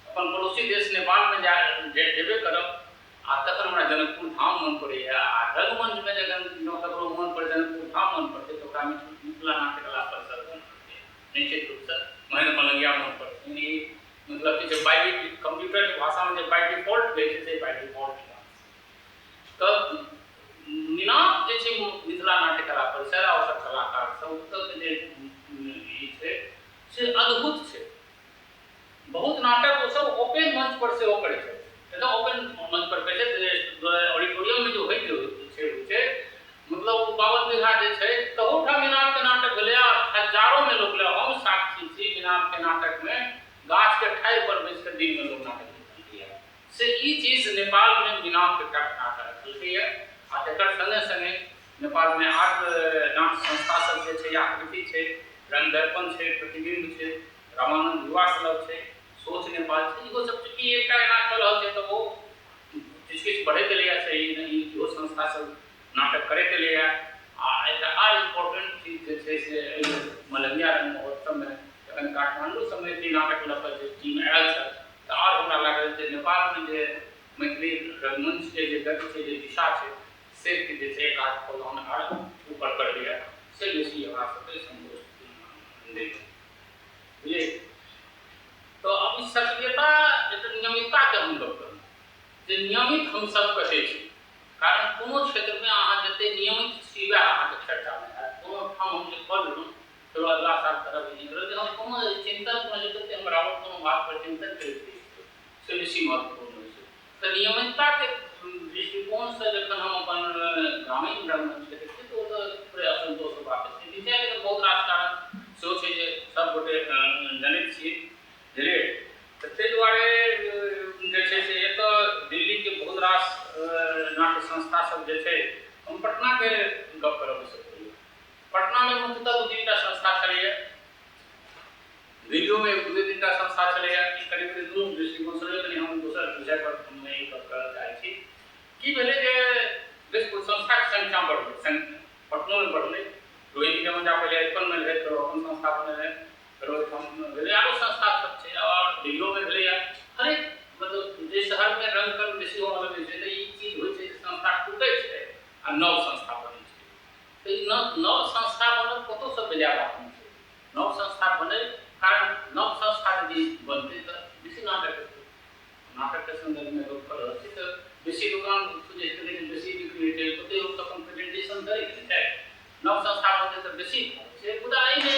अपन पड़ोसी देश नेपालमे जेबे करब, आ तखन हमरा जनकपुर धाम मन पड़ैए। आ रंगमंचमे जखन ककरो मन पर जनकपुर धाम मन पड़तै तऽ ओकरा मिथिला नाट्यकला परिषद मन पड़तै, निश्चित रूपसँ महेंद्र मलंगिया मन पड़तै। ई मतलब कि जे बाई कम्प्यूटरके भाषामे जे बाई डिफॉल्ट कहै छै से बाई डिफॉल्ट बात छै। तऽ मिनाप जे छै मिथिला नाट्यकला परिषद आ ओकर कलाकार सब ओतऽके जे ई छै से अद्भुत छै। बहुत नाटक ओ सब ओपन मंच पर सेहो करै छै, एकदम ओपन मंच पर करै छै, ऑडिटोरियममे जे होइत छै होइ छै, मतलब ओ 52 बीघा जे छै तहूठाम मिनापके नाटक भेलै आ हजारोमे लोक ले। हम साक्षी छी, मिनापके नाटकमे गाछके ठाढ़ि पर बैस कऽ दिनमे लोक नाटक देखलकैए। से ई चीज नेपालमे मिनापके एकटा बना कऽ रखलकैए। आ तकर सङ्गे सङ्गे नेपालमे आर नाट्य संस्था सब जे छै, आकृति छै, रंगदर्पण छै, प्रतिबिम्ब छै, रामानन्द युवा क्लब छै, सोच नेपाल छै, इहो सब चूँकि एकटा एना कऽ रहल छै तऽ ओ किछु किछु बढ़ैत एलैए, से इहो संस्था सब नाटक करैत एलैए। आ एकटा आर इम्पोर्टेंट चीज जे छै से एहि मलंगिया रंग महोत्सवमे जखन काठमाण्डूसँ मैथिली नाटक लऽ कऽ जे टीम आयल छल तऽ आर हमरा लागल जे नेपालमे जे मैथिली रंगमंचके जे गति छै, जे दिशा छै, से जे छै एक आध पलान आर ऊपर करैए, से बेसी हमरा सबके संतोष दैए। बुझलियै? तऽ आब ई सक्रियता नियमितताके हम गप करू जे नियमित हमसब कहै छी, कारण कोनो क्षेत्रमे अहाँ जतेक नियमित छी वएह अहाँके चर्चामे हैत। कोनो ठाम हम जे कऽ लेलहुँ फेरो अगिला साल करब ई नहि करब, जे हम कोनो चिन्तन कोनो जतेक हम बराबर कोनो बातपर चिन्तन करैत रहै छियै से बेसी महत्वपूर्ण होइ छै। तऽ नियमितताके दृष्टिकोणसँ जखन हम अपन ग्रामीण रंगमंचके देखै छियै तऽ ओ तऽ पूरे असन्तोष होबाक स्थिति छै। लेकिन बहुत रास कारण सेहो छै जे सबगोटे जनैत छियै, बुझलियै? तऽ ताहि दुआरे जे छै से एतऽ दिल्लीके बहुत रास नाट्य संस्था सब जे छै, हम पटनाके गप करब ओहिसँ पहिले। पटनामे मुख्यतः 2-3टा संस्था छलैए, दिल्लियोमे 2-3टा संस्था छलैए। ई करीब करीब दुनू दृष्टिकोणसँ कनि हम दोसर विषयपर ई गप करऽ चाहै छी। की भेलै जे संस्थाके संख्या बढ़लै, पटनोमे बढ़लै। रोहिणी रमंजा पहिले अरिपनमे रहै, फेरो अपन संस्था बनेलै, फेरो ओहिठाम भेलै, आरो संस्था सब छै और दिल्लियोमे भेलैए। हरेक मतलब जे शहरमे रंगकर्म बेसी होमऽ लगै छै तऽ ई चीज होइ छै जे संस्था टूटै छै आ नव संस्था बनै छै। तऽ ई नव संस्था बनब कतहुसँ बेजाय बात नहि छै। नव संस्था बनै, कारण नव संस्था यदि बनतै तऽ बेसी नाटक हेतै। नाटकके सन्दर्भमे गप कऽ रहल छी तऽ बेसी दोकान खुजै छै, बेसी बिक्री हेतै, ओतेक लोक अपन प्रेजेंटेशन करै छै। नव संस्था बनतै तऽ बेसी छै। मुदा एहिमे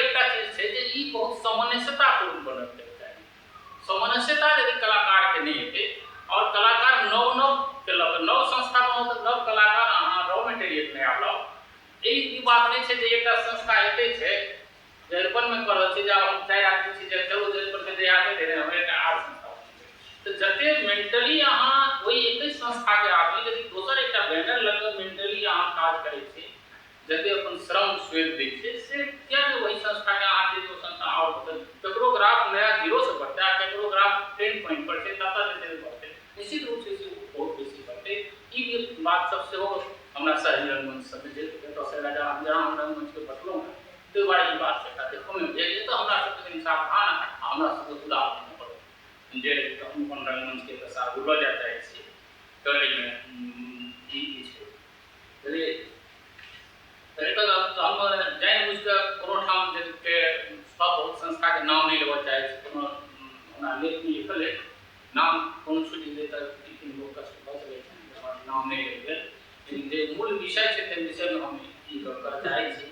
एकटा चीज छै जे ई बहुत सामंजस्यतापूर्ण बनल चाही। सामंजस्यता यदि कलाकारके नहि हेतै और कलाकार नव नव के लऽ कऽ नव संस्था बनल तऽ नव कलाकार अहाँ रॉ मटेरियल नया लाउ। ई बात नहि छै जे एकटा संस्था एते छै जे अरिपनमे कऽ रहल छी जे आब हम 4 आदमी छी जे चलू जे अरिपनके जहिया छै धीरे हम एकटा आर संस्था बनेबै। तऽ जते मेंटली अहाँ ओहि एके संस्थाके आदमी यदि दोसर एकटा बैनर लऽ कऽ मेंटली अहाँ काज करै छी, जते अपन श्रम स्वेद दै छै से किया नहि ओहि संस्थाके अहाँ जे ओ संस्था आओर बढ़तै। ककरो ग्राफ नया जीरोसँ बढ़तै आ ककरो ग्राफ 10 पॉइंट पर छै ततऽ जे बढ़तै, निश्चित रूपसँ से बहुत बेसी बढ़तै। ई बात सब सेहो हमरा शहरी रंगमंच सबमे जे एतऽसँ राजा जहाँ हम रंगमंचके बटलहुँ हेँ ताहि दुआरे ई बात एकटा देखोमे भेल जे तऽ हमरा सबके कनि सावधान आ हमरा सबके उदार होमऽ पड़त जे हम अपन रंगमंचके दशा आगू लऽ जाय चाहै छी। तऽ एहिमे ई छै, बुझलियै? तऽ एतऽ हम जानि बुझि कऽ कोनो ठाम जे सब बहुत नाम नहि लेबऽ चाहै छी, कोनो हमरा लेखमे लिखल अछि, नाम कोनो छुटि गेलै तऽ किनको कष्ट भऽ सकै छनि, हमर नाम नहि लेल गेल। लेकिन जे मूल विषय छै ताहि विषयमे हम ई गप करऽ चाहै छी।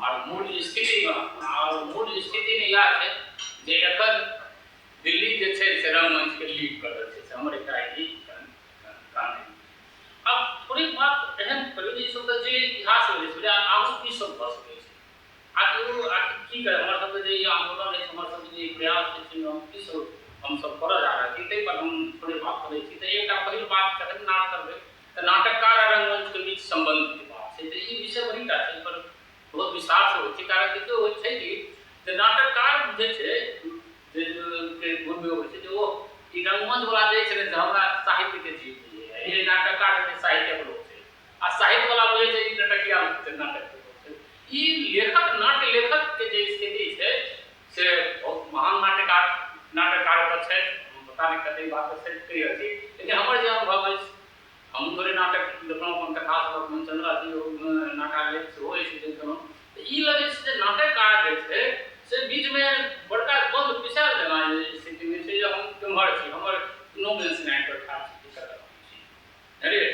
आओर मूल स्थितिमे इएह छै जे एखन दिल्ली जे छै से रंगमंचके लीड कऽ रहल छै, से हमर एकटा ई कारण। आब थोड़ेक बात एहन करियौ जे ईसब तऽ जे इतिहास भेलै से आगू की सब भऽ सकै छै, आखिर की करै हमर सबके जे ई आन्दोलन अछि, हमर सबके जे प्रयास छै, हम की सब हमसब करऽ जा रहल छी, ताहि पर हम थोड़े बात करै छी। तऽ एकटा पहिल बात जखन नाटक करबै तऽ नाटककार आ रंगमंचके बीच सम्बन्धके बात छै, तऽ ई विषय बड़ीटा छै, एहि पर बहुत विस्तारसँ होइ छै। कारण देखियौ होइ छै कि जे नाटककार जे छै जे गुणमे होइ छै जे ओ ई रंगमंचवला जे छै ने से हमरा साहित्यके चीज बुझैए, ई नाटककार जे साहित्यक लोक छै आ साहित्यवला बुझै छै ई नाटकिया लोक छै, नाटकके लोक छै। ई लेखक नाट्य लेखकके जे स्थिति छै से बहुत महान नाटककार तऽ छथि, हम पता नहि कतेक बात सच कहि रहल छी, लेकिन हमर जे अनुभव अछि, हम थोड़े नाटक लिखलहुँ, अपन कथा सभक मंचन अथी नाटक सेहो अछि लिखलहुँ, तऽ ई लगै छै जे नाटककार जे छै से बीचमे बड़का बन्द पिसायल जेना स्थितिमे छै जे हम केम्हर छी, हमर नो मेन्स लैंड पर ठाढ़ छी, कतऽ छी, बुझलियै?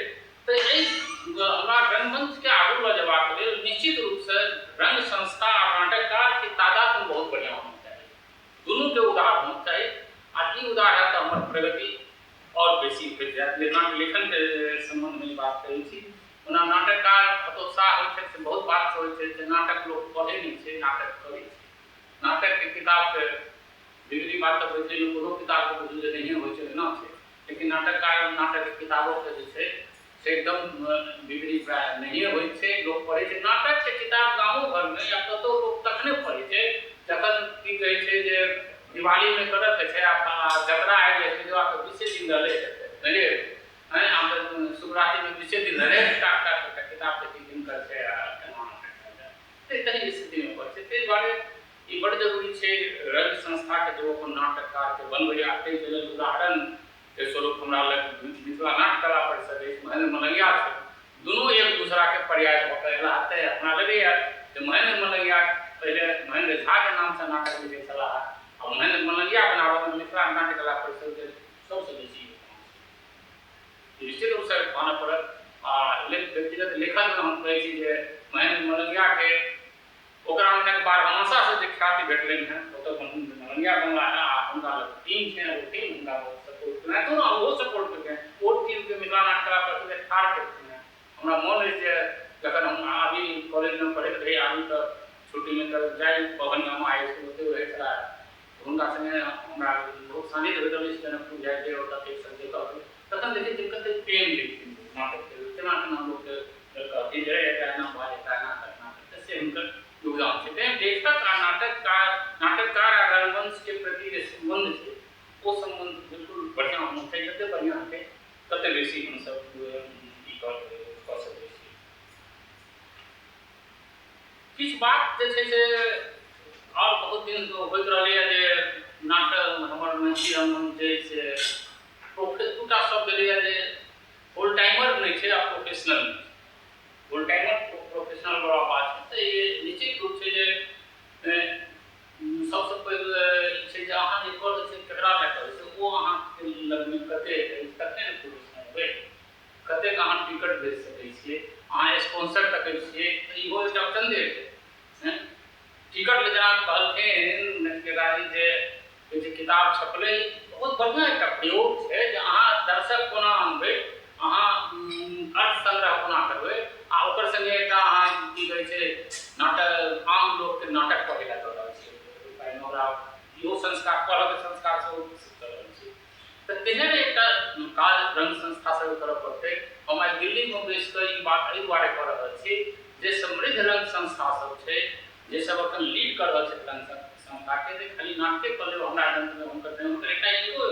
तऽ एहि हमरा रंगमंचके आगू लऽ जेबाक लेल निश्चित रूपसँ रंग संस्था आ नाटककारके तादादमे बहुत बढ़िआँ होना चाही, दुनूके उदार होना चाही। आ ई उदार हैत तऽ हमर प्रगति आओर बेसी भेट जायत। नाट्य लेखनके सम्बन्धमे ई बात कहै छी। ओना नाटककार हतोत्साह होइ छथि से बहुत बात होइ छै जे नाटक लोक पढ़ै नहि छै, नाटक करै छै। नाटकके किताबके बिगड़ी बात तऽ होइ छै, कोनो किताबके बुझू जे नहिए होइ छै, एना छै। लेकिन नाटककार नाटकके किताबोके जे छै से एकदम बिगड़ी प्राय नहिए होइ छै, लोक पढ़ै छै। नाटकके किताब गामो घरमे या कतहु लोक तखने पढ़ै छै जखन की कहै छै जे दिवालीमे करऽके छै आ जतरा आबि जाइ छै, जबाके 20 दिन रहलै, बुझलियै? आब तऽ शिवरात्रिमे 20 दिन रहलै, किताब किताबके दिनकर छै आ केना नाटक ताहि स्थितिमे पढ़ै छै। ताहि दुआरे ई बड्ड जरूरी छै रंग संस्थाके जे ओ अपन नाटककारके बनबै। आ ताहिके लेल उदाहरणके स्वरूप हमरा लग मिथिला नाट्य कला परिषद अछि, महेन्द्र मलंगिया छै, दुनू एक दूसराके पर्याय भऽ कऽ अयलाह। तऽ हमरा लगैए जे महेन्द्र मलंगिया पहिले महेन्द्र झाके नामसँ नाटक लिखै छलाह आ महेन्द्र मलंगिया बनाबऽमे मिथिला नाट्य कला परिषदके सबसँ बेसी योगदान छै, निश्चित रूपसँ मानऽ पड़त। आ व्यक्तिगत लेखनमे हम कहै छी जे महेन्द्र मलंगियाके ओकरा हुनक बारहमासासँ जे ख्याति भेटलनि हेँ ओतऽ महेन्द्र मलंगिया बनला हेँ आ हुनका लग टीम छनि, ओ टीम हुनका बहुत सपोर्ट केलनि, कोनो ओहो सपोर्ट केलखिन, ओ टीमके मिथिला नाट्य कला परिषद ठाढ़ केलखिन हेँ। हमरा मोन अछि जे जखन हम आबी कॉलेजमे पढ़ैत रही, आबी तऽ छुट्टीमे तऽ जाइ बभनगामा हाई स्कूल, ओतहि रहैत छलाह, हुनका सङ्गे हमरा बहुत सान्निध्य भेटल अछि जनकपुर जाइके, ओतऽ एक सङ्ग देखऽ, तखन देखै छियै कतेक प्रेम लिखथिन नाटकके, केना केना लोकके अथी जे एकटा एना भऽ जेता एना करना, से हुनकर योगदान छै। तेँ लेखक आ नाटककार आ रंगमंचके प्रति जे सम्बन्ध छै ओ सम्बन्ध बिल्कुल बढ़िआँ होना चाही। जतेक बढ़िआँ हेतै ततेक बेसी हमसब ई कऽ सकै छी। किछु बात जे छै से आओर बहुत दिन होइत रहलैए जे नाटक हमर मैथिली रंगमंच जे से दूटा शब्द एलैए जे फुल टाइमर नहि छै आ प्रोफेशनल नहि छै। फुल टाइमर प्रोफेशनल बड़ा बात छै। तऽ ई निश्चित रूप छै जे सबसँ पैघ छै जे अहाँ जे कऽ रहल छियै ककरा लए करै छियै, ओ अहाँके लगमे कतेक अछि तखने ने प्रोफेशनल हेबै। कतेक अहाँ टिकट बेच सकै छियै, अहाँ स्पॉन्सर तकै छियै, तऽ इहो एकटा चन्दे छै। टिकट ले जेना कहलखिन नचिकेताजी जे किताब छपलै बहुत बढ़िआँ एकटा प्रयोग छै जे अहाँ दर्शक कोना अनबै, अहाँ अर्थ संग्रह कोना करबै आ ओकर सङ्गे एकटा अहाँ की कहै छै नाटक आम लोकके नाटक पढ़ै लए दऽ रहल छियै, ओकरा इहो संस्कार पढ़ऽके संस्कार सेहो विकसित कऽ रहल छियै। तऽ तेहन एकटा काज रंग संस्था सबके करऽ पड़तै। हम आइ दिल्लीमे बैस कऽ ई बात एहि दुआरे कऽ रहल छी जे समृद्ध रंग संस्था सब छै जे सब अखन लीड कऽ रहल छथि रंग संस्थाके, जे खाली नाटके कऽ लेब हमरा रंगमे हुनकर नहि, हुनकर एकटा इहो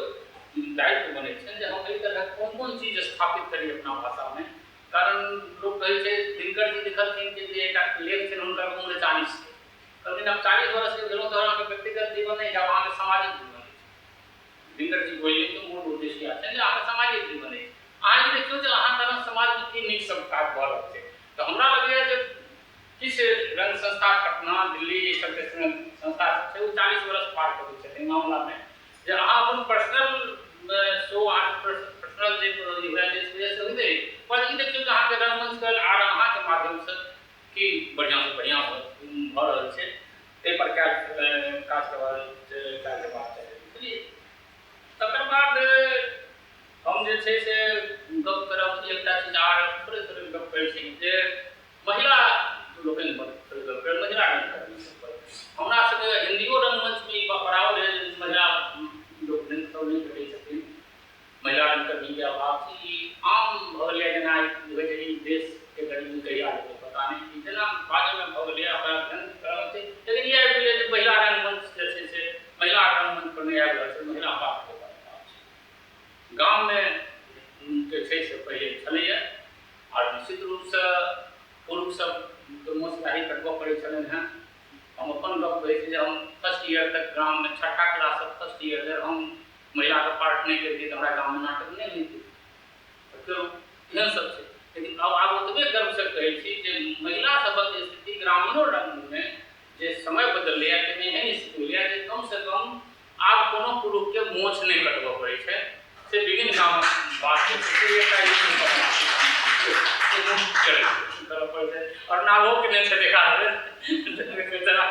दायित्व बनै छनि जे हम एहि तरहक कोन कोन चीज स्थापित करी अपना भाषामे। कारण लोक कहै छै दिनकर जी लिखलखिन कि जे एकटा लेख छनि हुनकर उम्र 40 छै, कहलखिन आब 40 वर्षके भेलहुँ तऽ अहाँके व्यक्तिगत जीवन नहि, आब अहाँके सामाजिक जीवन अछि। दिनकर जी बोललियै तऽ मूल उद्देश्य इएह छनि जे अहाँके सामाजिक जीवन अछि, अहाँ ई देखियौ जे अहाँ तरह समाजमे की नीक सब काज भऽ रहल छै। तऽ हमरा लगैए जे किछु रंग संस्था पटना दिल्ली ई सबके संस्था सब छै, ओ 40 वर्ष पार करै छै। एहि मामलामे जे अहाँ अपन पर्सनल शो आ पर्सनल जे हुए जे से होइते, पर ई देखियौ जे अहाँके रंगमंच के आर अहाँके माध्यमसँ की बढ़िआँसँ बढ़िआँ भऽ रहल छै, ताहिपर काज करबाक जेबाक चाही, बुझलियै। तकर बाद हम जे छै से गप करब एकटा चीज आर थोड़े थोड़े गप करै छी जे महिला लोकनि पर थोड़े गप करब, महिला रंगकर्मी सब पर। हमरा सबके हिन्दियो रंगमंचमे ई बराबर है जे महिला लोकनि सब नहि भेटै छथिन, महिला रंगकर्मीके अभाव छै। ई आम भऽ गेलैए, जेना होइ छै ई देशके गरीबी कहिया जेतै पता नहि, जेना बाजैमे भऽ गेलैए ओकरा ढङ्ग छै। लेकिन ई आबि गेलै जे महिला रंगमंच जे छै से महिला रंगमंच पर नहि आबि रहल छै, महिला पात्रके अभाव छै। गाममे जे छै से पहिले छलैए, आर निश्चित रूपसँ पुरुष सबके मोछ दाढ़ी कटबऽ पड़ै छलनि हेँ। हम अपन गप कहै छी जे हम फर्स्ट ईयर तक गाममे छठा क्लाससँ फर्स्ट ईयर धरि हम महिलाके पार्ट नहि करितियै तऽ हमरा गाममे नाटक नहि होइतै, तऽ एहन सब छै। लेकिन आब ओतबे गर्वसँ कहै छी जे महिला सभक स्थिति ग्रामीणो रंगमे जे समय बदललैए ताहिमे एहन स्थिति भेलैए जे कमसँ कम आब कोनो पुरुषके मोछ नहि कटबऽ पड़ै छै, से विभिन्न गामक बात छै, से एकटा करऽ पड़ै छै। आओर नाभोके नहि छै देखा जेना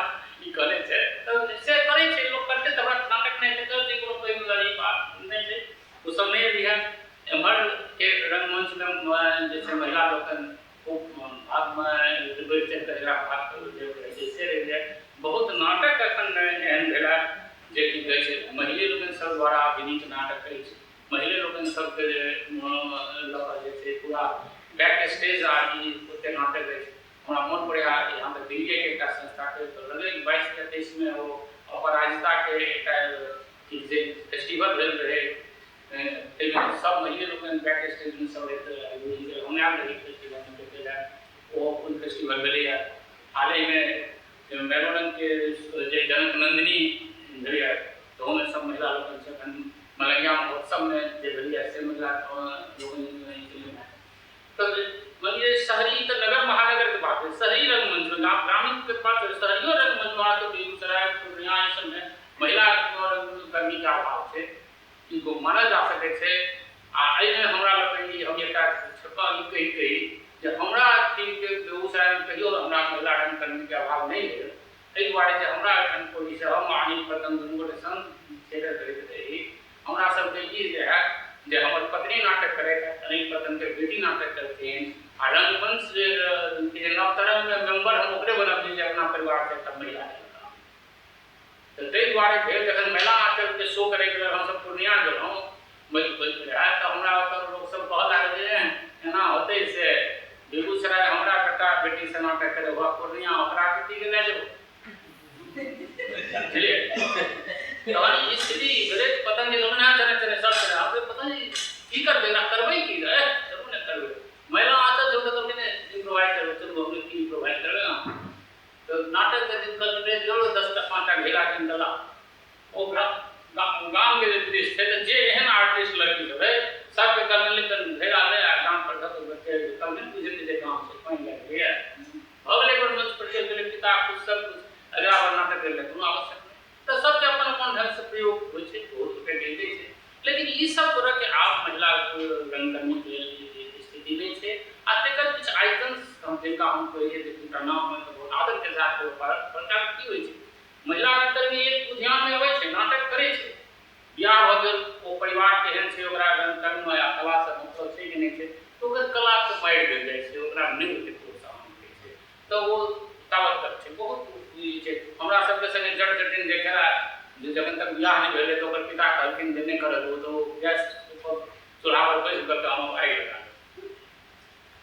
ई कहने छै तऽ से करै छै लोक, करतै तऽ हमरा नाटक नहि हेतै तऽ कोनो पैघ ई बात नहि छै, ओ सब नहि अभी है। एम्हरके रंगमंचमे जे छै महिला लोकनि खूब भागमे बढ़ि चढ़ि कऽ एकरा भाग रहै छै से रहि जाय। बहुत नाटक एखन एहन भेला जे की कहै छै महिले लोकनि सब द्वारा अभिनीत नाटक अछि, महिले लोकनि सबके जे लऽ कऽ जे छै पूरा बैक स्टेज आ ई ओते नाटक अछि। हमरा मोन पड़ैए यहाँ तऽ दिल्लीएके एकटा संस्थाके लगै 22 या 23 मे ओ अपराजिताके एकटा की जे फेस्टिवल भेल रहै, ताहिमे सब महिले लोकनि बैक स्टेजमे सब रहै, हम आयल रही फेस्टिवलमे देखै लए, ओ कोन फेस्टिवल भेलैए। हालहिमे मैलोरंगके जे जनक नन्दिनी भेलैए तहूमे सब महिला लोकनि छै। एखन मलंगिया महोत्सवमे जे भेलैए से महिला लोकनि तऽ मानि शहरी तऽ नगर महानगरके बात है, शहरी रंगमंचमे ग्रामीणके बात शहरियो रंगमंचमे अहाँके बेगूसराय पूर्णिया ई सबमे महिला रंगकर्मीके अभाव छै, ई मानल जा सकै छै। आ एहिमे हमरा लोकनि हम एकटा छोटका ई कही कही जे हमरा टीमके बेगूसरायमे कहियो हमरा महिला रंगकर्मीके अभाव नहि भेल, एहि दुआरे जे हमरा एखन कोइ हम अनिल पतंग दुनू गोटे संग थिएटर करैत रही। हमरा सबके ई रहए जे हमर पत्नी नाटक करैत, अनिल पतंगके बेटी नाटक करथिन, आ रंगमंच जे नवतरंगमे मेम्बर हम ओकरे बनबियै जे अपना परिवारके एकटा महिला तऽ ताहि दुआरे भेल। जखन महिला नाटकके शो करैके लेल हमसब पूर्णिया गेलहुँ रहए तऽ हमरा ओतऽ लोकसब कहऽ लागल जे एना होतै से बेगूसराय हमरा बेटा बेटीसँ नाटक करै हुआ, पूर्णिया ओकरा बेटीके लए जेबो, बुझलियै। तहन ई स्थिति भेलै, पतंग जे कहलहुँ चले चले सब चले, हम पतंग की करबै, एकरा करबै की, चलू ने करबै। महिला आचल छै, तऽ कहलखिन इम्प्रोवाइज करबै, चलू हमरे की इम्प्रोवाइज करबै अहाँ। तऽ नाटकके दिन कहलखिन जोड़ो 10टा 5टा घेरा किन देला, ओ गामके जे दृश्य छै तऽ जे एहन आर्टिस्ट लड़की सब है सबके कहलखिन लेकिन घेरा ले आ गाम पर तब नहि बुझेतै जे गाम छै, पानि लागि गेलैए भऽ गेलै, पर मंच पर चलि गेलै पिता खुश सब कुछ, अगिला बार नाटक करै लए कोनो आवश्यक नहि। तऽ सबके अपन अपन ढङ्गसँ प्रयोग होइ छै, बहुत गोटे गिरदै छै, लेकिन ई सब तरहके आब महिला रंगकर्मीके लेल स्थिति नहि छै। आ तकर किछु आइकन्स जिनका हम कहै छियै जिनका नाम बहुत आदरके साथ प्रकार की होइ छै, महिला रंगकर्मी एक उद्यानमे अबै छै, नाटक करै छै, बियाह भऽ गेल, ओ परिवार केहन छै, ओकरा रंगकर्म या कलासँ मतलब छै कि नहि छै, तऽ ओकर कलाके मारि देल जाइ छै, ओकरा नहि ओतेक प्रोत्साहन मिलै छै, तऽ ओ ताबत तक छै। बहुत ई छै हमरा सबके सङ्गे जट जटिन जे केला, जे जखन तक बियाह नहि भेलै तऽ ओकर पिता कहलखिन जे नहि करऽ देबौ, तऽ ओ गैस चूल्हापर बैसि गेल तऽ हम आगि लगा देब,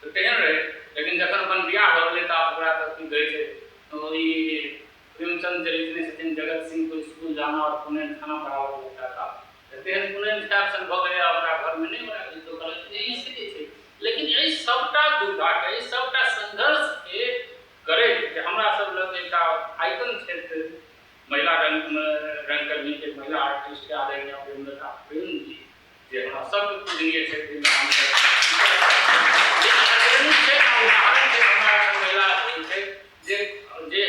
तऽ तेहन रहै। लेकिन जखन अपन बियाह भऽ गेलै तऽ आब ओकरा तऽ की कहै छै, ई प्रेमचंद जे लिखने छथिन जगत सिंह को स्कूल जाना और पुनैन खाना बराबर लगता था, तऽ तेहन पुनैन साहब सन भऽ गेलै, ओकरा घरमे नहि ओकरा कहलक ई स्थिति छै। लेकिन एहि सबटा दुविधाके, एहि सबटा संघर्षके करैत जे हमरा सब लग एकटा आइकन छथि महिला रंगकर्मीके, महिला आर्टिस्टके आदरणीय प्रेमलता प्रेम जी, जे हमरा सबके पूजनीय छथिन, उदाहरण छै हमरा महिला छै। जे जे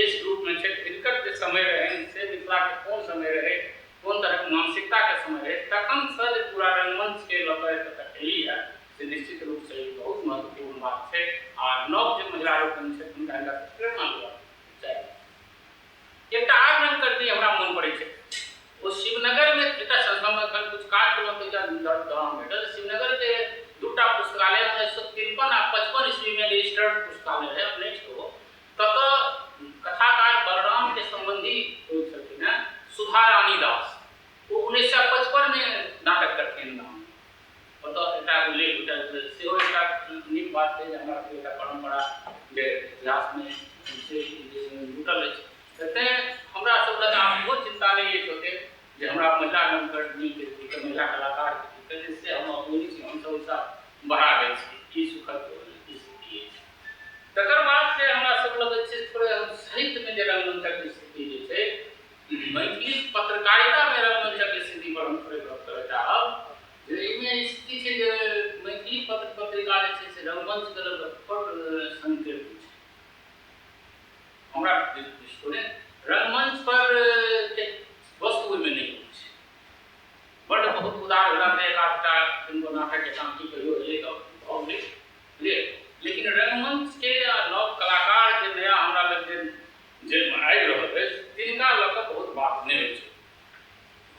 एज ग्रुपमे छथि तिनकर जे समय रहनि से मिथिलाके कोन समय रहै, कोन तरहक मानसिकताके समय रहै, तखनसँ जे पूरा रंगमंचके लऽ कऽ एतऽ तक एली है से निश्चित रूपसँ ई बहुत महत्वपूर्ण बात छै। आ नव जे महिला लोकनि छथि हुनका हिनका प्रेरणा लेबाक चाही। एकटा आर रंगकर्मी हमरा मोन पड़ै छै, ओ शिवनगरमे एकटा संस्थामे एखन किछु काज केलहुँ तऽ दौरान भेटल। शिवनगरके दूटा पुस्तकालय 1953 आ 55 ईस्वीमे रजिस्टर्ड पुस्तकालय रहै, अपने छै ओ। ततऽ कथाकार बलरामके सम्बन्धी छलखिन हेँ सुधा रानी दास, ओ 1955मे नाटक करथिन गाममे। ओतऽ एकटा उल्लेख सेहो एकटा नीक बात छै जे हमरा सबके एकटा परम्परा जे इतिहासमे से जुटल अछि। तऽ तेँ हमरा सब लग आब इहो चिन्ता नहि अछि ओतेक जे हमरा महिला रंगकर्मीके दिक्कत, महिला कलाकारके दिक्कत, से हम अपने छी, हमसब ओहिसँ बढ़ा गेल छी। ई सुखद स्थिति अछि। तकर बाद से हमरा सब लग छै थोड़े साहित्यमे जे रंगमंचक स्थिति जे छै, मैथिली पत्रकारितामे रंगमंचक स्थिति पर हम थोड़े गप करय चाहब जे एहिमे स्थिति छै जे मैथिली पत्र पत्रिका जे छै से रंगमंचके लऽ कऽ बड्ड संकीर्ण छै। हमरा दृष्टिकोणे रंगमंच पर के वस्तु ओहिमे नहि होइ छै। बड्ड बहुत उदार भेला तऽ एक आधटा किनको नाटक एकांकी कहियो एलै तऽ भऽ गेलै, बुझलियै। लेकिन रंगमंचके आ नव कलाकार जे नया हमरा लग जे जे आबि रहल अछि तिनका लऽ कऽ बहुत बात नहि होइ छै।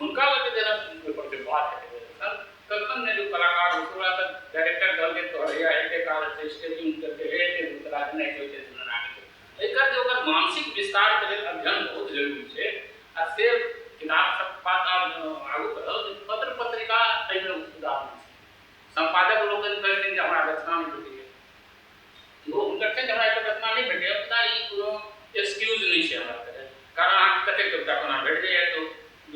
हुनका लऽ कऽ जेना ओहिपर जे बात हेतै तखन ने जो कलाकार होइ छै ओकरा तऽ डायरेक्टर कहलकै तोहर हैया एते काज छै, स्टेजिंग करतै, हे एते दूसरा नहि होइ छै, एकर जे ओकर मानसिक विस्तारके लेल अध्ययन बहुत जरूरी छै। आ से किताब सब बात आगू बढ़ल जे पत्र पत्रिका एहिमे उदाहरण छै। सम्पादक लोकनि कहलखिन जे हमरा रचना नहि भेटैए, इहो हुनकर छै जे हमरा एकर रचना नहि भेटैए, मुदा ई कोनो एक्सक्यूज नहि छै हमरा तरह, कारण अहाँके कतेक कविता कोना भेट जाइए तऽ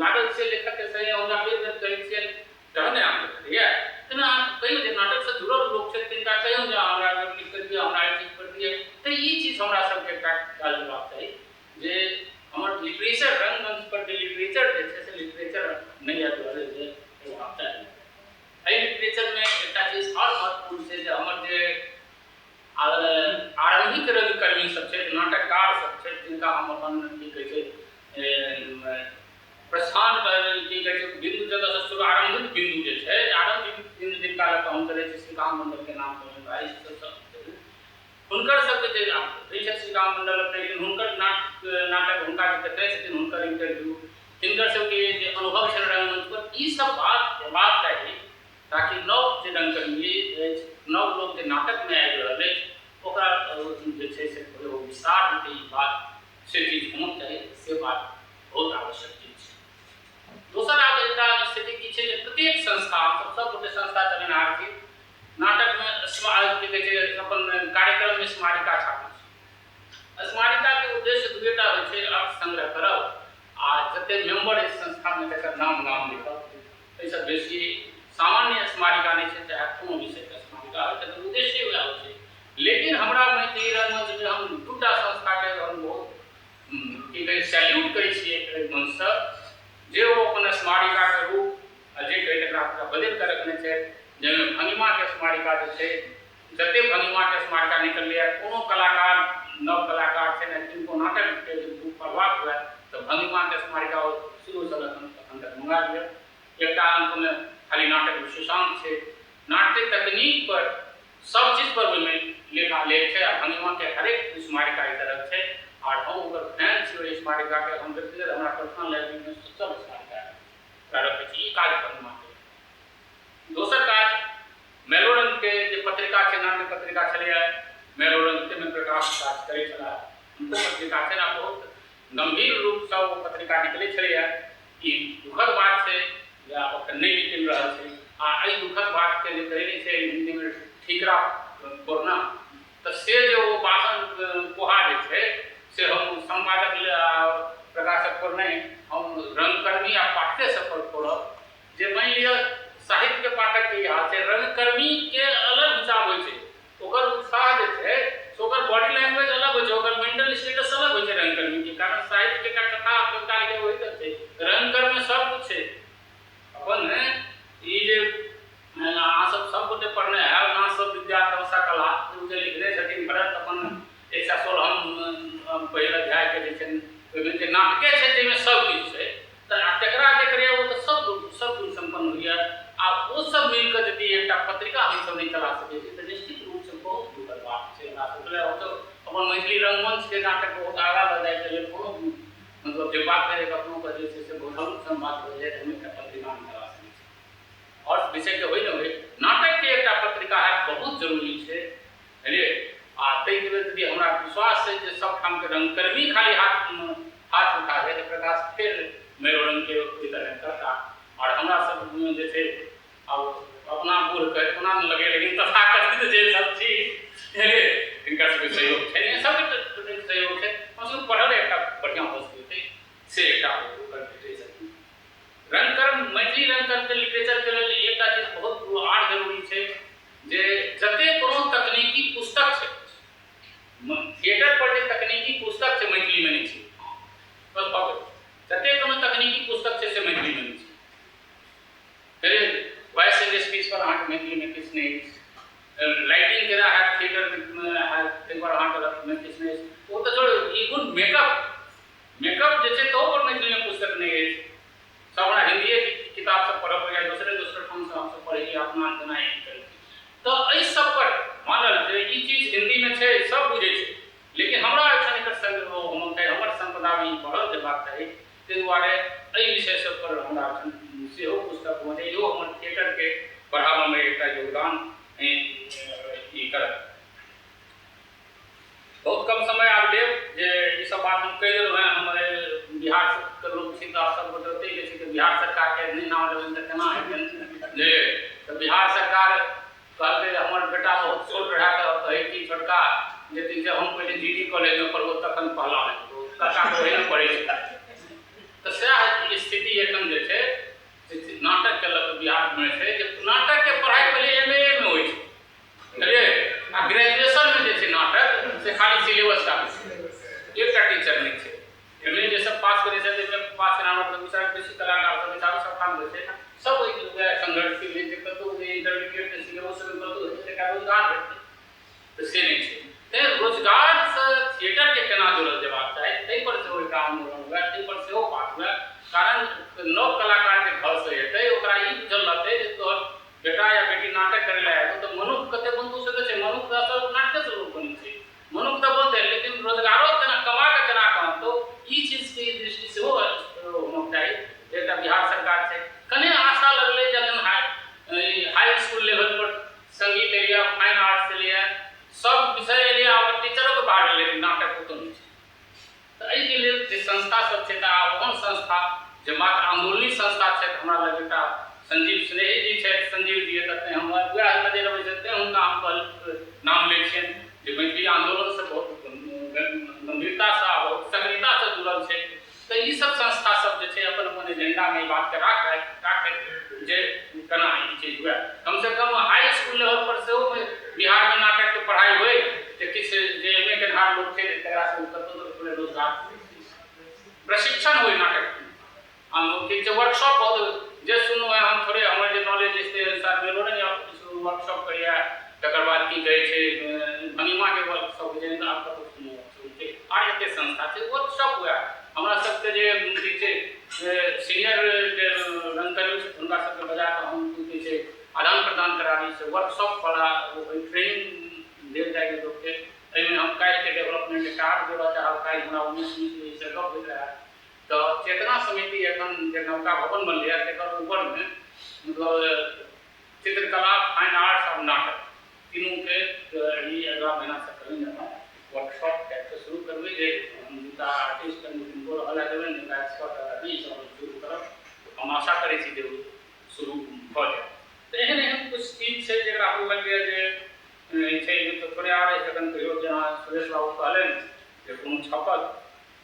लागल छै लेखकके सही। हुनका बेर बेर कहै छियनि तहन ने अहाँके भेटैए। तेना अहाँ कहियौ जे नाटकसँ जुड़ल लोक छथि तिनका कहियौ जे हमरा लिख कऽ दिअ, हमरा ई चीज कर दिअ। तऽ ई चीज हमरा सबके एकटा ख्याल देबाक चाही जे हमर लिटरेचर रंगमंच पर जे लिटरेचर जे छै से लिटरेचर नहि आबि रहल अछि जे हेबाक चाही। एहि लिटरेचरमे एकटा चीज आओर महत्वपूर्ण छै जे हमर जे आरम्भिक रंगकर्मी सब छथि, नाटककार सब छथि, जिनका हम अपन की कहै छै प्रस्थान की कहै छै बिन्दु जतऽसँ शुरू आरम्भिक बिन्दु जे छै, आरम्भिक बिन्दु जिनका लऽ कऽ हम चलै छी श्रीकान्त मण्डलके नाम सब हुनकर सबके जे नहि छथि श्रीकान्त मण्डल अपने, लेकिन हुनकर नाटक हुनका जे देखने छथिन, हुनकर इंटरव्यू, तिनकर सबके जे अनुभव छनि रंगमंच पर, ई सब बात हेबाक चाही ताकि नव जे रंगकर्मी अछि, नव लोक जे नाटकमे आबि रहल अछि ओकरा जे छै से थोड़े ओ विस्तार हेतै, ई बात से चीज होना चाही, से बात बहुत आवश्यक चीज छै। दोसर आब एकटा स्थिति की छै जे प्रत्येक संस्था, हमसब सब गोटे संस्था चलेनहार छी, नाटकमे की कहै छै अपन कार्यक्रममे स्मारिका छापै छी। स्मारिकाके उद्देश्य दुएटा होइ छै, अर्थ संग्रह करब आ जते मेम्बर अछि संस्थामे तकर नाम गाम लिखब। एहिसँ बेसी सामान्य स्मारिका नहि छै, चाहे कोनो विषयके स्मारिका होइ, तकर उद्देश्य वएह होइ छै। लेकिन हमरा मैथिली रंगमंचमे हम दूटा संस्थाके हम बहुत की कहै सैल्यूट करै छियै एहि मंचसँ, जे ओ अपन स्मारिकाके रूप आ जे कहै तकरा बदलि कऽ रखने छै। जाहिमे भंगिमाके स्मारिका जे छै, जते भंगिमाके स्मारिका निकलैए, कोनो कलाकार नव कलाकार छै ने किनको नाटकके जे बुक पढ़बाक हुए तऽ भंगिमाके स्मारिका ओ शुरूसँ लऽ कऽ एखन तक मँगा लिअ। एकटा अङ्कमे खाली नाटक विशेषांक छै, नाट्य तकनीक पर सब चीज पर ओहिमे लेखालेख छै आ भंगिमाके हरेक स्मारिका एहि तरहक छै। आर हम ओकर फैन छी ओहि स्मारिकाके, हम व्यक्तिगत हमरा पर्सनल लाइब्रेरीमे सब स्मारिका ओकरा रखै छी। ई काज भंगिमाके। दोसर काज मैलोरंगके जे पत्रिका छै, नाट्य पत्रिका छलैए मैलोरंग, ताहिमे प्रकाश काज करै छलाह, हुनको पत्रिका छै आ बहुत गम्भीर रूपसँ ओ पत्रिका निकलै छलैए। ई दुखद बात छै जे आब एखन नहि निकलि रहल छै। आ एहि दुखद बातके जे कहै नहि छै हिन्दीमे ठीकरा फोड़ना, तऽ से जे ओ बासन कोहा जे छै से हम सम्पादक प्रकाशक पर नहि, हम रंगकर्मी आ पाठके सब पर फोड़ब। जे मानि लिअ साहित्यके पाठकके ई हाल छै, रंगकर्मीके अलग हिसाब होइ छै, ओकर उत्साह जे छै से ओकर बॉडी लैंग्वेज अलग होइ छै, ओकर मेंटल स्टेटस अलग होइ छै रंगकर्मीके। कारण साहित्यके एकटा कथा कविता लिखै ओहि तक छै, रंगकर्ममे सब किछु छै। अपन ई जे अहाँ सब सब गोटे पढ़ने हैब, नाथ सब विद्या तमसा कला, ओ जे लिखने छथिन भरत अपन 116 छै नाटक बहुत आगाँ लऽ जाइके लेल कोनो मतलब जे बात रहै कखनो के जे छै से बहुत हल्लुक सन बात भऽ जाइ, हम एकटा पत्रिका निकाला सकै छी। आओर विषयके होइ नहि होइ, नाटकके एकटा पत्रिका हैब बहुत जरूरी छै, बुझलियै। आ ताहिके लेल यदि हमरा विश्वास छै जे सब ठामके रंगकर्मी खाली हाथ उठा जाय तऽ प्रकाश फेर मैलोरंगके ओहि तरह करता। आओर हमरा सब जे छै आब अपना बूढ़के कोना नहि लगै, लेकिन तथाकथित जे सब छी, बुझलियै, तिनकर सबके सहयोग छै, सबके सहयोग छै। हमसब पढ़ल एकटा बढ़िआँ वस्तु छै से एकटा ओकर लिटरेचर रंगकर्म, मैथिली रंगकर्मके लिटरेचरके लेल एकटा चीज बहुत आर जरूरी छै जे जते कोनो तकनीकी पुस्तक छै थिएटर पर, जे तकनीकी पुस्तक छै मैथिलीमे नहि छै। बस भऽ गेल। जते कोनो तकनीकी पुस्तक छै से मैथिलीमे नहि छै। वॉइस एंड स्पीच पर अहाँके मैथिलीमे किछु नहि अछि, लाइटिंग केना हैत थिएटरमे हैत ताहि पर अहाँके किछु नहि अछि। ओ तऽ छोड़ू, इवन मेकअप जे छै तहू पर मैथिलीमे पुस्तक नहि अछि। सब हमरा हिन्दीए किताब सब पढ़ऽ पड़ैए, दोसरे दोसरे ठामसँ हमसब पढ़ै छी अपना जेना ई करै छी। तऽ एहि सब पर मानल जे ई चीज हिन्दीमे छै सब बुझै छै, लेकिन हमरा एहिठाम एकर संग हमर सम्पदामे ई पढ़ल जेबाक चाही। ताहि दुआरे एहि विषय सब पर हमरा एखन सेहो पुस्तक होना चाही। इहो हमर थिएटरके बढ़ाबऽमे एकटा योगदान ई करत। बहुत कम समय आब लेब जे ई सब बात हम कहि देलहुँ हेँ। हमर बिहार के लोक छी तऽ सब गोटे ओतहि जे छै तऽ बिहार सरकारके नहि नाम लेबनि तऽ केना हेतनि जे। तऽ बिहार सरकार कहलकै जे हमर बेटा बहुत छोट रहए तऽ कहै कि छोटका जे जब हम पहिले जी डी कॉलेजमे पढ़बो तखन पहला हेतौ, काकाके ओहिमे पढ़ै छै। तऽ सएह स्थिति एखन जे छै नाटकके लऽ कऽ बिहारमे छै जे नाटकके पढ़ाइ पहिले एम ए मे होइ छै, बुझलियै, आ ग्रेजुएशनमे जे छै नाटक से खाली सिलेबस टा छै, एकटा टीचर नहि छै। एम ए जे सब पास करै छै एम ए पास केना हमरा विचार बेसी कलाकार सब विचार सब ठाम होइ छै, सब ओहि संघर्षशील जे कतहु जे इंटरमीडिएट के सिलेबस कतहु हेतै तऽ एकरा रोजगार भेटतै, तऽ से नहि छै। तैँ रोजगारसँ थिएटरके केना जोड़ल जेबाक चाही ताहि पर सेहो एकटा आन्दोलन हुए, ताहि पर सेहो बात हुए। कारण नव कलाकार जे घरसँ एतै ओकरा ई बुझल रहतै जे तोहर बेटा या बेटी नाटक करै लए आयल तऽ मनुख कते बंधु से तऽ छै, मनुख तऽ असल नाटके से लोक बनै छै, मनुख तऽ बनतै लेकिन रोजगारो केना कमा कऽ केना कमातौ, ई चीजके दृष्टि सेहो होना चाही। एकटा बिहार सरकार छै, कने आशा लगलै जखन हाई स्कूल लेवल पर संगीत एलियै, फाइन आर्ट्स एलियै, सब विषय एलियै, ओकर टीचरोके बाहर एलै, लेकिन नाटक ओतऽ नहि छै। तऽ एहिके लेल जे संस्था सब छै तऽ ओहन संस्था जे मात्र आन्दोलनी संस्था छथि, हमरा लग एकटा संजीव स्नेही जी छथि, संजीव जी एतऽ हमर वएह नजरि अबै छथि तैँ हुनका हम नाम लै छियनि जे मैथिली आन्दोलनसँ बहुत गम्भीरतासँ आ बहुत सक्रियतासँ जुड़ल छै। तऽ ई सब संस्था सब जे छै अपन अपन एजेंडामे ई बातके राखैत जे केना ई चीज हुए, कमसँ कम हाई स्कूल लेवल पर सेहो बिहारमे नाटकके पढ़ाइ होइ जे किछु जे एम ए केनहार लोक छै तकरा से कतहु तऽ रोजगार प्रशिक्षण होइ नाटक। हम ठीक छै वर्कशॉप बहुत जे सुनू है, हम थोड़े हमर जे नॉलेज अछि ताहि अनुसार मेलो नहि किछु वर्कशॉप करैए, तकर बाद की कहै छै भंगिमाके वर्कशॉप होइ छै, आब कतहु सुनू आर एते संस्था छै वर्कशॉप हुए। हमरा सबके जे की छै सीनियर जे रंगकर्मी छथि हुनका सबके बजा कऽ हम की कहै छै आदान प्रदान कराबी से वर्कशॉप वाला ट्रेनिंग देल जाइ लोकके। एहिमे हम काल्हिके डेवलपमेंट एकटा आर जोड़ऽ चाहब। काल्हि हमरा उमेश मिश्र जीसँ गप होइत रहए तऽ चेतना समिति एखन जे नवका भवन बनलैए तकर ऊपरमे मतलब चित्रकला, फाइन आर्ट्स आओर नाटक तीनूके ई अगिला महीनासँ कहीं हम वर्कशॉप टाइपके शुरू करबै जे हम दूटा आर्टिस्ट तिनको रहऽ लए देबनि जिनका एक्सपर्ट रहतनि, ई सब हम शुरू करब। हम आशा करै छी जे ओ शुरू भऽ जायत। तऽ एहन एहन किछु चीज छै जकरा हमरा लगैए जे छै तऽ थोड़े आर अछि। जखन कहियो जेना सुरेश बाबू कहलनि जे कोनो छपत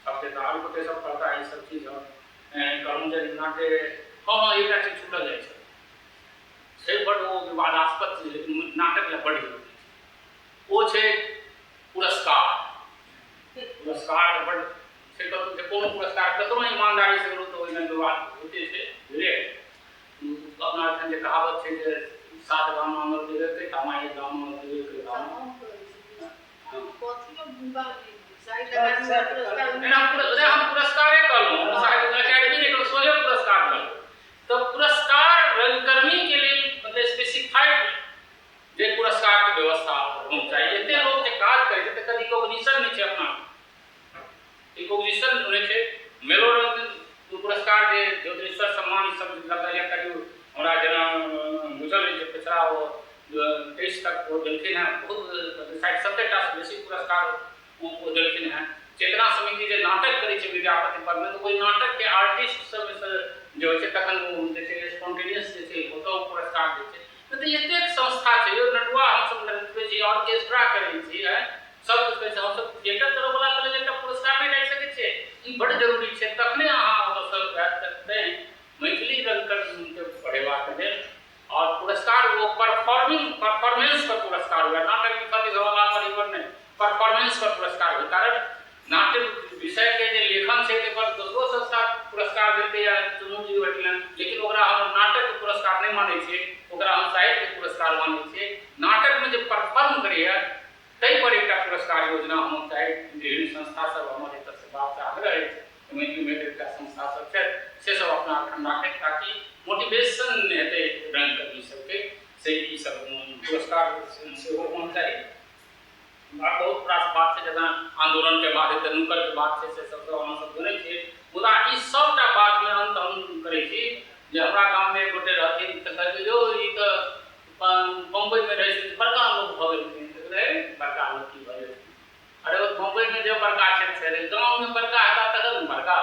छपतै तऽ आर गोटे सब पढ़ता ई सब चीज। हम कहलहुँ जे नाट्य हँ एकटा चीज छूटल जाइ छै छै बड्ड ओ विवादास्पद चीज, लेकिन नाटक लए बड्ड जरूरी छै, ओ छै पुरस्कार। पुरस्कार बड्ड छै कतहु जे कोनो पुरस्कार कतनो ईमानदारीसँ करू तऽ ओहिमे विवाद होइते छै, बुझलियै। अपना एखन जे कहावत छै जे 7 गाम मांगल देबै तामा, 1 गाम मांगल देबै तामा। हम पुरस्कारे कहलहुँ, साहित्य अकेडमी नहि कहलहुँ, सोझे पुरस्कार कहलहुँ। तऽ पुरस्कार रंगकर्मीके लेल मतलब स्पेसिफाइड जे पुरस्कारके व्यवस्था होना चाही। एते लोक जे काज करै छै तकर रिकॉग्निशन नहि छै अपना। पुरस्कार जे ज्योतिश्वर सम्मान ई सब लगैया, करियो हमरा जेना बुझल अछि जे पिछड़ा ओ 23 तक ओ देलखिन हेँ, बहुत 60-70 टा बेसी पुरस्कार ओ देलखिन हेँ। चेतना समिति जे नाटक करै छै विद्यापति पर्वमे, तऽ ओहि नाटकके आर्टिस्ट सबसँ जे होइ छै तखन ओ जे छै स्पॉन्टेनियस जे छै ओतऽ ओ पुरस्कार दै छै। तऽ एतेक संस्था छै यौ, नटुआ हमसब नचबै छी, ऑर्केस्ट्रा करै छी, सब किछु करै छी हमसब, थिएटर करऽवला के लेल एकटा पुरस्कार नहि राखि सकै छियै? ई बड्ड जरूरी छै, तखने अहाँ ओतऽसँ तैँ मैथिली रंगकर्मके बढ़ेबाक लेल और पुरस्कार वो परफॉर्मिंग परफॉर्मेंस पर पुरस्कार हुआ, नाटक लिखल लिखवला पर ई पर नहि, परफॉर्मेंस पर पुरस्कार हुए। कारण नाट्य विषय के जे लेखन छै ताहि पर दोसरो संस्था पुरस्कार देलकै या चुनू जी भेटलनि, लेकिन ओकरा हम नाटक के पुरस्कार नहि मानै छियै, ओकरा हम साहित्य के पुरस्कार मानै छियै। नाटकमे जे परफॉर्म करैया ताहि पर एकटा पुरस्कार योजना हम चाही। विभिन्न संस्था सब हमर एतऽ से बात आग्रह अछि, मैथिली में एकटा संस्था सब छथि से सब अपना अखन राखैत, ताकि मोटिवेशन हेतै रंगकर्मी सबके, से ई सब पुरस्कार सेहो होना चाही। आ बहुत रास बात छै, जेना आंदोलनके बात हेतै, नुकरके बात छै, से सब तऽ अहाँ सब जनै छियै। मुदा ई सबटा बातमे अन्त हम करै छी जे हमरा गाममे एक गोटे रहथिन तऽ कहलकै यौ ई तऽ बम्बइमे रहै छथिन, बड़का लोक भऽ गेलखिन। तऽ कहलै बड़का लोक की भऽ गेलखिन, अरे ओ बम्बइमे जे बड़का छथि से गाममे बड़का हेता तखन ने बड़का।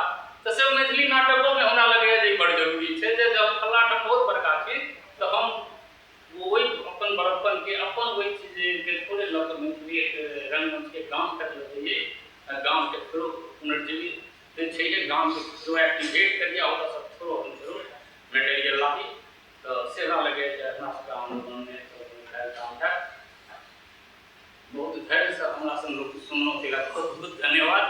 तऽ से मैथिली नाटकोमे हमरा लगैए जे ई बड़ जरूरी छै जे जब फल्लाँ ठाम बहुत बड़का छी तऽ हम ओहि अपन बड़प्पनके अपन ओहि चीजके थोड़े लऽ कऽ मैथिली रंगमंचके गाम तक लऽ जइयै, गामके फेरो पुनर्जीवित छै, गामके फेरो एक्टिवेट करियै, ओतऽसँ फेरो हम फेरो मेटेरियल लाबी। तऽ से हमरा लगैए जे अपना सबके आन्दोलनमे काम हैत। बहुत धैर्यसँ हमरा संग लोक सुनलहुँ, ताहि लए बहुत बहुत धन्यवाद।